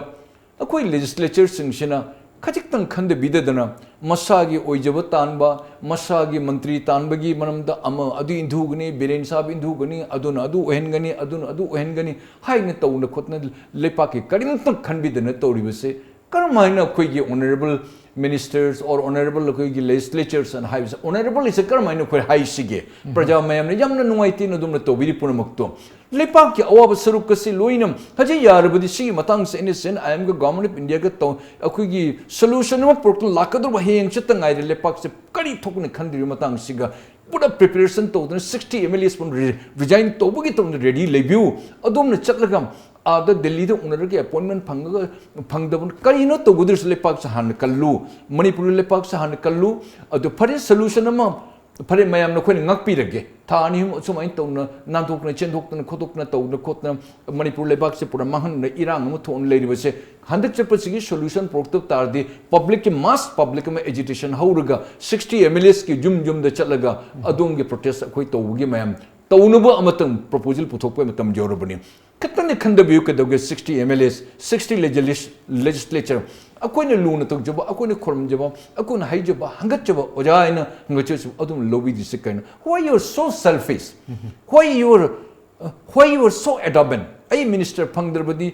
ꯑꯩꯈꯣꯏ legislatureꯁꯤꯡꯁꯤꯅ ꯈꯖꯤꯛꯇꯪ ꯈꯟꯗꯕꯤꯗꯗꯅ ꯃꯁꯥꯒꯤ ꯑꯣꯏꯖꯕ ꯇꯥꯟꯕ, ꯃꯁꯥꯒꯤ ꯃꯟꯇ꯭ꯔꯤ ꯇꯥꯟꯕꯒꯤ ꯃꯔꯝꯗ ꯑꯃ ꯑꯗꯨ ꯏꯟꯊꯨꯒꯅꯤ, ꯕꯤꯔꯦꯟ ꯁꯥꯍꯕ ꯏꯟꯊꯨꯒꯅꯤ, ꯑꯗꯨꯅ ꯑꯗꯨ ꯑꯣꯏꯍꯟꯒꯅꯤ, ꯑꯗꯨꯅ ꯑꯗꯨ ꯑꯣꯏꯍꯟꯒꯅꯤ ꯍꯥꯏꯅ ꯇꯧꯅ ꯈꯣꯠꯅ ꯂꯩꯄꯥꯛꯀꯤ ꯀꯔꯤꯝꯇ ꯈꯟꯕꯤꯗꯅ ꯇꯧꯔꯤꯕꯁꯦ ꯀꯔꯝ ꯍꯥꯏꯅ ꯑꯩꯈꯣꯏꯒꯤ honourable ministers or honourable ꯑꯩꯈꯣꯏꯒꯤ legislaturesꯅ ꯍꯥꯏꯕꯁꯦ, honourable ꯍꯥꯏꯁꯦ ꯀꯔꯝ ꯍꯥꯏꯅ ꯑꯩꯈꯣꯏ ꯍꯥꯏꯁꯤꯒꯦ? ꯄ꯭ꯔꯖꯥ ꯃꯌꯥꯝꯅ ꯌꯥꯝꯅ ꯅꯨꯡꯉꯥꯏꯇꯦꯅ ꯑꯗꯨꯝꯅ ꯇꯧꯕꯤꯔꯤ ꯄꯨꯝꯅꯃꯛꯇꯣ꯫ ꯂꯩꯄꯥꯛꯀꯤ ꯑꯋꯥꯕ ꯁꯔꯨꯛ ꯑꯁꯤ ꯂꯣꯏꯅ ꯍꯧꯖꯤꯛ ꯌꯥꯔꯕꯗꯤ ꯁꯤꯒꯤ ꯃꯇꯥꯡꯁꯦ NSCN-IM-ꯒ Government of India-ꯒ ꯇꯧ-, ꯑꯩꯈꯣꯏꯒꯤ solution ꯑꯃ ꯄꯨꯔꯛꯇꯨꯅ ꯂꯥꯛꯀꯗꯧꯕ ꯍꯌꯦꯡ ꯆꯠꯇ ꯉꯥꯏꯔꯦ꯫ ꯂꯩꯄꯥꯛꯁꯦ ꯀꯔꯤ ꯊꯣꯛꯅ ꯈꯟꯗ꯭ꯔꯤꯕ ꯃꯇꯥꯡꯁꯤꯒ ꯄꯨꯔꯥ preparation ꯇꯧꯗꯅ sixty MLAs ꯄꯨꯝ re-, resign ꯇꯧꯕꯒꯤ ꯇꯧꯅ ready ꯂꯩꯕꯤꯌꯨ꯫ ꯑꯗꯣꯝꯅ ꯆꯠꯂꯒ ꯑꯥꯗ ꯗꯦꯜꯂꯤꯗ ꯎꯅꯔꯒ appointment ꯐꯪꯉꯒ ꯐꯪꯗꯕ ꯀꯔꯤꯅꯣ ꯇꯧꯒꯗꯧꯔꯤꯁꯦ? ꯂꯩꯄꯥꯛꯁꯦ ꯍꯥꯟꯅ ꯀꯜꯂꯨ, ꯃꯅꯤꯄꯨꯔ ꯂꯩꯄꯥꯛꯁꯦ ꯍꯥꯟꯅ ꯀꯜꯂꯨ꯫ ꯑꯗꯨ ꯐꯔꯦ, solution ꯑꯃ ꯐꯔꯦ, ꯃꯌꯥꯝꯅ ꯑꯩꯈꯣꯏꯅ ꯉꯥꯛꯄꯤꯔꯒꯦ꯫ ꯊꯥ ꯑꯅꯤ ꯑꯍꯨꯝ ꯑꯁꯨꯃꯥꯏꯅ ꯇꯧꯅ ꯅꯥꯟꯊꯣꯛꯇꯅ ꯆꯦꯟꯊꯣꯛꯇꯅ ꯈꯣꯠꯇꯣꯛꯇꯅ ꯇꯧꯗꯅ ꯈꯣꯠꯇꯅ ꯃꯅꯤꯄꯨꯔ ꯂꯩꯕꯥꯛꯁꯦ ꯄꯨꯔꯥ ꯃꯥꯡꯍꯟꯅ ꯏꯔꯥꯡ ꯑꯃ ꯊꯣꯛꯅ ꯂꯩꯔꯤꯕꯁꯦ, ꯍꯟꯗꯛ ꯆꯠꯄꯁꯤꯒꯤ solution ꯄꯨꯔꯛꯇꯕ ꯇꯥꯔꯗꯤ publicꯀꯤ, mass public ꯑꯃ agitation ꯍꯧꯔꯒ sixty MLAs-ꯀꯤ ꯌꯨꯝ ꯌꯨꯝꯗ ꯆꯠꯂꯒ ꯑꯗꯣꯝꯒꯤ protest ꯑꯩꯈꯣꯏ ꯇꯧꯕꯒꯤ ꯃꯌꯥꯝ ꯇꯧꯅꯕ ꯑꯃꯇꯪ proposal ꯄꯨꯊꯣꯛꯄ ꯃꯇꯝ ꯌꯧꯔꯕꯅꯤ꯫ ꯈꯤꯇꯪꯗꯤ ꯈꯟꯊꯕꯤꯌꯨ꯫ ꯀꯩꯗꯧꯒꯦ? Sixty MLAs, sixty legisl-, legislature, ꯑꯩꯈꯣꯏꯅ ꯂꯨꯅ ꯇꯧꯖꯕ, ꯑꯩꯈꯣꯏꯅ ꯈꯨꯔꯨꯝꯖꯕ, ꯑꯩꯈꯣꯏꯅ ꯍꯥꯏꯖꯕ, ꯍꯪꯒꯠꯆꯕ, ꯑꯣꯖꯥ ꯍꯥꯏꯅ ꯍꯪꯒꯠꯆꯕ ꯑꯗꯨꯝ ꯂꯧꯕꯤꯗ꯭ꯔꯤꯁꯤ ꯀꯩꯅꯣ? Why you are so selfish? Why you are, uh, why you are so adamant? ꯑꯩ minister ꯐꯪꯗ꯭ꯔꯕꯗꯤ,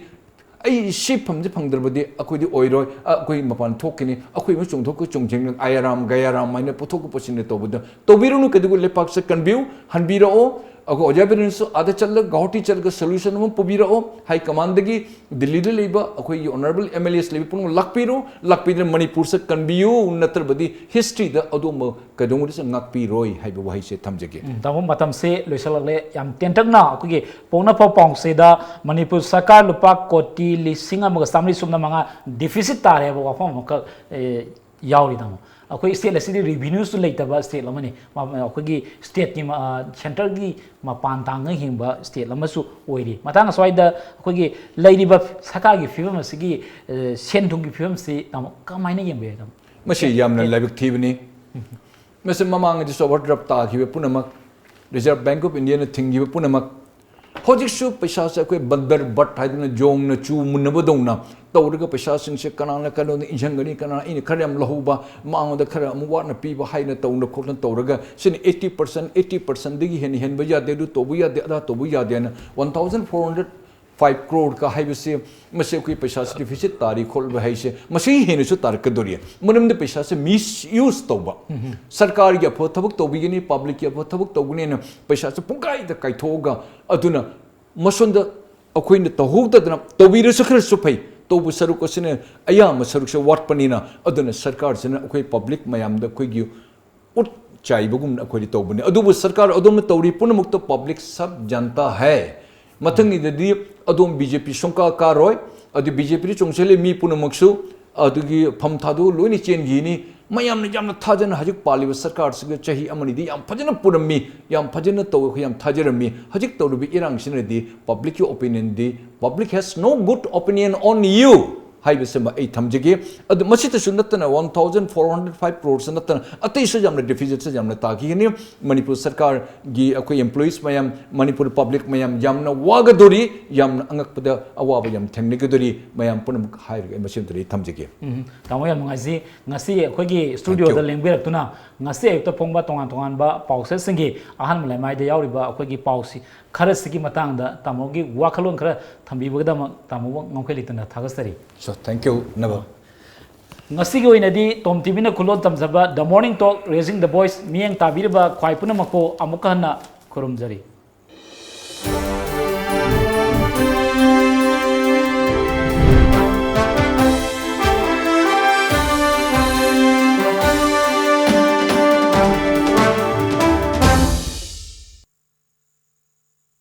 ꯑꯩ ꯁꯤ ꯐꯝꯁꯦ ꯐꯪꯗ꯭ꯔꯕꯗꯤ ꯑꯩꯈꯣꯏꯗꯤ ꯑꯣꯏꯔꯣꯏ, ꯑ, ꯑꯩꯈꯣꯏ ꯃꯄꯥꯟ ꯊꯣꯛꯀꯅꯤ, ꯑꯩꯈꯣꯏ ꯑꯃ ꯆꯣꯡꯊꯣꯛꯀ ꯆꯣꯡꯁꯤꯟꯒ ꯑꯥꯌꯥꯔꯥꯝ ꯒꯌꯥꯔꯥꯝ ꯍꯥꯏꯅ ꯄꯨꯊꯣꯛꯀ ꯄꯨꯁꯤꯟꯅ ꯇꯧꯕꯗ ꯇꯧꯕꯤꯔꯨꯅꯨ꯫ ꯀꯩꯗꯧꯕ? ꯂꯩꯄꯥꯛꯁꯦ ꯀꯟꯕꯤꯌꯨ, ꯍꯟꯕꯤꯔꯛꯑꯣ꯫ ꯑꯩꯈꯣꯏ ꯑꯣꯖꯥ ꯕꯤꯔꯦꯟꯁꯨ ꯑꯥꯗ ꯆꯠꯂꯒ ꯒꯧꯍꯥꯇꯤ ꯆꯠꯂꯒ solution ꯑꯃ ꯄꯨꯕꯤꯔꯛꯑꯣ꯫ High command-ꯗꯒꯤ ꯗꯤꯜꯂꯤꯗ ꯂꯩꯕ ꯑꯩꯈꯣꯏꯒꯤ honourable MLAs ꯂꯩꯕ ꯄꯨꯝꯅꯃꯛ ꯂꯥꯛꯄꯤꯔꯣ, ꯂꯥꯛꯄꯤꯗꯨꯅ ꯃꯅꯤꯄꯨꯔꯁꯦ ꯀꯟꯕꯤꯌꯨ, ꯅꯠꯇ꯭ꯔꯕꯗꯤ history-ꯗ ꯑꯗꯨꯒꯨꯝꯕ ꯀꯩꯗꯧꯉꯩꯗꯁꯨ ꯉꯥꯛꯄꯤꯔꯣꯏ ꯍꯥꯏꯕ ꯋꯥꯍꯩꯁꯦ ꯊꯝꯖꯒꯦ꯫ ꯎꯝ, ꯇꯥꯃꯣ, ꯃꯇꯝꯁꯦ ꯂꯣꯏꯁꯤꯜꯂꯛꯂꯦ꯫ ꯌꯥꯝ ꯇꯦꯟꯇꯛꯅ ꯑꯩꯈꯣꯏꯒꯤ ꯄꯣꯛꯅꯐꯝ ꯄꯥꯎꯁꯤꯗ ꯃꯅꯤꯄꯨꯔ ꯁꯔꯀꯥꯔ ꯂꯨꯄꯥ ꯀꯣꯇꯤ ꯂꯤꯁꯤꯡ ꯑꯃꯒ ꯆꯥꯃꯔꯤ ꯁꯨꯞꯅ ꯃꯉꯥ deficit ꯇꯥꯔꯦ ꯍꯥꯏꯕ ꯋꯥꯐꯝ ꯑꯃꯈꯛ, ꯑꯦ, ꯌꯥꯎꯔꯤ, ꯇꯥꯃꯣ꯫ ꯑꯩꯈꯣꯏ ꯁ꯭ꯇꯦꯠ ꯑꯁꯤꯗꯤ ꯔꯤꯚꯤꯅ꯭ꯌꯨꯁꯨ ꯂꯩꯇꯕ ꯁ꯭ꯇꯦꯠ ꯑꯃꯅꯤ꯫ ꯃ-, ꯑꯩꯈꯣꯏꯒꯤ ꯁ꯭ꯇꯦꯠꯀꯤ ꯃ-, ꯑ, ꯁꯦꯟꯇꯔꯒꯤ ꯃꯄꯥꯟ ꯇꯥꯡꯅ ꯍꯤꯡꯕ ꯁ꯭ꯇꯦꯠ ꯑꯃꯁꯨ ꯑꯣꯏꯔꯤ꯫ ꯃꯇꯥꯡ ꯑꯁ꯭ꯋꯥꯏꯗ ꯑꯩꯈꯣꯏꯒꯤ ꯂꯩꯔꯤꯕ ꯁꯔꯀꯥꯔꯒꯤ ꯐꯤꯕꯝ ꯑꯁꯤꯒꯤ, ꯑ, ꯁꯦꯟ ꯊꯨꯝꯒꯤ ꯐꯤꯕꯝꯁꯤ ꯇꯥꯃꯣ ꯀꯃꯥꯏꯅ ꯌꯦꯡꯕ ꯌꯥꯏ, ꯇꯥꯃꯣ? ꯃꯁꯤ ꯌꯥꯝꯅ ꯂꯥꯏꯕꯛ ꯊꯤꯕꯅꯤ꯫ ꯃꯁꯤ ꯃꯃꯥꯡꯗꯁꯨ ꯑꯣꯚꯔꯗ꯭ꯔꯥꯐ ꯇꯥꯈꯤꯕ ꯄꯨꯝꯅꯃꯛ, ꯔꯤꯖꯔꯚ ꯕꯦꯡꯛ ꯑꯣꯐ ꯏꯟꯗꯤꯌꯥꯅ ꯊꯤꯡꯈꯤꯕ ꯄꯨꯝꯅꯃꯛ, ꯍꯧꯖꯤꯛꯁꯨ ꯄꯩꯁꯥꯁꯦ ꯑꯩꯈꯣꯏ ꯕꯟꯗꯔ ꯕꯠ ꯍꯥꯏꯗꯅ ꯌꯣꯡꯅ ꯆꯨ ꯃꯨꯟꯅꯕꯗꯧꯅ ꯇꯧꯔꯒ ꯄꯩꯁꯥꯁꯤꯡꯁꯦ ꯀꯅꯥꯅ ꯀꯩꯅꯣꯗ ꯏꯟꯁꯤꯟꯒꯅꯤ, ꯀꯅꯥꯅ ꯑꯩꯅ ꯈꯔ ꯌꯥꯝ ꯂꯧꯍꯧꯕ, ꯃꯉꯣꯟꯗ ꯈꯔ ꯑꯃꯨꯛ ꯋꯥꯠꯅ ꯄꯤꯕ ꯍꯥꯏꯅ ꯇꯧꯅ ꯈꯣꯠꯅ ꯇꯧꯔꯒ, ꯁꯤꯅ eighty percent, eighty percentꯗꯒꯤ ꯍꯦꯟꯅ ꯍꯦꯟꯕ ꯌꯥꯗꯦ, ꯑꯗꯨ ꯇꯧꯕ ꯌꯥꯗꯦ, ꯑꯗꯥ ꯇꯧꯕ ꯌꯥꯗꯦ ꯍꯥꯏꯅ one thousand four hundred five crore ꯀ ꯍꯥꯏꯕꯁꯦ, ꯃꯁꯤ ꯑꯩꯈꯣꯏ ꯄꯩꯁꯥꯁꯦ ꯗꯤꯐꯤꯁꯤꯠ ꯇꯥꯔꯤ ꯈꯣꯠꯂꯤꯕ ꯍꯥꯏꯁꯦ, ꯃꯁꯤ ꯍꯦꯟꯅꯁꯨ ꯇꯥꯔꯛꯀꯗꯣꯔꯤ꯫ ꯃꯔꯝꯗꯤ ꯄꯩꯁꯥꯁꯦ ꯃꯤꯁꯌꯨꯁ ꯇꯧꯕ, ꯁꯔꯀꯥꯔꯒꯤ ꯑꯐꯕ ꯊꯕꯛ ꯇꯧꯕꯤꯒꯅꯤ, ꯄꯕ꯭ꯂꯤꯛꯀꯤ ꯑꯐꯕ ꯊꯕꯛ ꯇꯧꯒꯅꯤꯅ ꯄꯩꯁꯥꯁꯦ ꯄꯨꯡꯀꯥꯏꯗ ꯀꯥꯏꯊꯣꯛꯑꯒ, ꯑꯗꯨꯅ ꯃꯁꯣꯝꯗ ꯑꯩꯈꯣꯏꯅ ꯇꯧꯍꯧꯗꯗꯅ, ꯇꯧꯕꯤꯔꯁꯨ ꯈꯔꯁꯨ ꯐꯩ, ꯇꯧꯕ ꯁꯔꯨꯛ ꯑꯁꯤꯅ ꯑꯌꯥꯝꯕ ꯁꯔꯨꯛꯁꯦ ꯋꯥꯠꯄꯅꯤꯅ, ꯑꯗꯨꯅ ꯁꯔꯀꯥꯔꯁꯤꯅ ꯑꯩꯈꯣꯏ ꯄꯕ꯭ꯂꯤꯛ ꯃꯌꯥꯝꯗ ꯑꯩꯈꯣꯏꯒꯤ ꯎꯠ ꯆꯥꯏꯕꯒꯨꯝꯅ ꯑꯩꯈꯣꯏꯗꯤ ꯇꯧꯕꯅꯤ꯫ ꯑꯗꯨꯕꯨ ꯁꯔꯀꯥꯔ ꯑꯗꯣꯝꯅ ꯇꯧꯔꯤ ꯄꯨꯝꯅꯃꯛꯇꯣ ꯄꯕ꯭ꯂꯤꯛ ꯁꯕ ꯖꯟꯇꯥ ꯍꯦ꯫ ꯃꯊꯪꯒꯤꯗꯗꯤ ꯑꯗꯣꯝ ꯕꯤ ꯖꯦ ꯄꯤ ꯁꯨꯡꯀꯥ ꯀꯥꯔꯣꯏ꯫ ꯑꯗꯨ ꯕꯤ ꯖꯦ ꯄꯤꯗ ꯆꯣꯡꯁꯤꯜꯂꯤ ꯃꯤ ꯄꯨꯝꯅꯃꯛꯁꯨ ꯑꯗꯨꯒꯤ ꯐꯝ ꯊꯥꯗꯣꯛꯑ ꯂꯣꯏꯅ ꯆꯦꯟꯈꯤꯅꯤ꯫ ꯃꯌꯥꯝꯅ ꯌꯥꯝꯅ ꯊꯥꯖꯅ ꯍꯧꯖꯤꯛ ꯄꯥꯜꯂꯤꯕ ꯁꯔꯀꯥꯔꯁꯤꯒ ꯆꯍꯤ ꯑꯃꯅꯤꯗꯤ ꯌꯥꯝ ꯐꯖꯅ ꯄꯨꯔꯝꯃꯤ, ꯌꯥꯝ ꯐꯖꯅ ꯇꯧꯋꯤ, ꯑꯩꯈꯣꯏ ꯌꯥꯝ ꯊꯥꯖꯔꯝꯃꯤ꯫ ꯍꯧꯖꯤꯛ ꯇꯧꯔꯤꯕ ꯏꯔꯥꯡꯁꯤꯅꯗꯤ ꯄꯕ꯭ꯂꯤꯛꯀꯤ ꯑꯣꯄꯤꯅꯤꯌꯟꯗꯤ, public has no good opinion on you ꯍꯥꯏꯕꯁꯤꯃ ꯑꯩ ꯊꯝꯖꯒꯦ꯫ ꯑꯗꯨ ꯃꯁꯤꯗꯁꯨ ꯅꯠꯇꯅ one thousand four hundred five crores ꯅꯠꯇꯅ ꯑꯇꯩꯁꯨ ꯌꯥꯝꯅ ꯗꯤꯐꯤꯁꯤꯠꯁꯨ ꯌꯥꯝꯅ ꯇꯥꯈꯤꯒꯅꯤ꯫ ꯃꯅꯤꯄꯨꯔ ꯁꯔꯀꯥꯔꯒꯤ ꯑꯩꯈꯣꯏ ꯑꯦꯝꯄ꯭ꯂꯣꯌꯤꯁ ꯃꯌꯥꯝ, ꯃꯅꯤꯄꯨꯔ ꯄꯕ꯭ꯂꯤꯛ ꯃꯌꯥꯝ ꯌꯥꯝꯅ ꯋꯥꯒꯗꯣꯔꯤ, ꯌꯥꯝꯅ ꯑꯉꯛꯄꯗ ꯑꯋꯥꯕ ꯌꯥꯝ ꯊꯦꯡꯅꯒꯗꯣꯔꯤ꯫ ꯃꯌꯥꯝ ꯄꯨꯝꯅꯃꯛ ꯍꯥꯏꯔꯒ ꯑꯩ ꯃꯁꯤꯃꯇ ꯑꯩ ꯊꯝꯖꯒꯦ꯫ ꯎꯝ, ꯇꯥꯃꯣ ꯌꯥꯝ ꯅꯨꯡꯉꯥꯏꯖꯩ꯫ ꯉꯁꯤ ꯑꯩꯈꯣꯏꯒꯤ ꯁ꯭ꯇꯨꯗꯤꯑꯣꯗ ꯂꯦꯡꯕꯤꯔꯛꯇꯨꯅ ꯉꯁꯤ ꯑꯌꯨꯛꯇ ꯐꯣꯡꯕ ꯇꯣꯉꯥꯟ ꯇꯣꯉꯥꯟꯕ ꯄꯥꯎꯆꯦꯁꯤꯡꯒꯤ ꯑꯍꯥꯟꯕ ꯂꯩꯃꯥꯏꯗ ꯌꯥꯎꯔꯤꯕ ꯑꯩꯈꯣꯏꯒꯤ ꯄꯥꯎꯁꯤ ꯈꯔꯁꯤꯒꯤ ꯃꯇꯥꯡꯗ ꯇꯥꯃꯣꯒꯤ ꯋꯥꯈꯜꯂꯣꯟ ꯈꯔ ꯊꯝꯕꯤꯕꯒꯤꯗꯃꯛ ꯇꯥꯃꯣꯕꯨ ꯉꯝꯈꯩ ꯂꯩꯇꯅ ꯊꯥꯒꯠꯆꯔꯤ꯫ So, thank you, ꯅꯕ꯫ ꯉꯁꯤꯒꯤ ꯑꯣꯏꯅꯗꯤ ꯇꯣꯝ ꯇꯤꯚꯤꯅ ꯈꯨꯂꯣꯟ ꯇꯝꯖꯕ The Morning Talk Raising the Voice ꯃꯤꯠꯌꯦꯡ ꯇꯥꯕꯤꯔꯤꯕ ꯈ꯭ꯋꯥꯏ ꯄꯨꯝꯅꯃꯛꯄꯨ ꯑꯃꯨꯛꯀ ꯍꯟꯅ ꯈꯨꯔꯨꯝꯖꯔꯤ꯫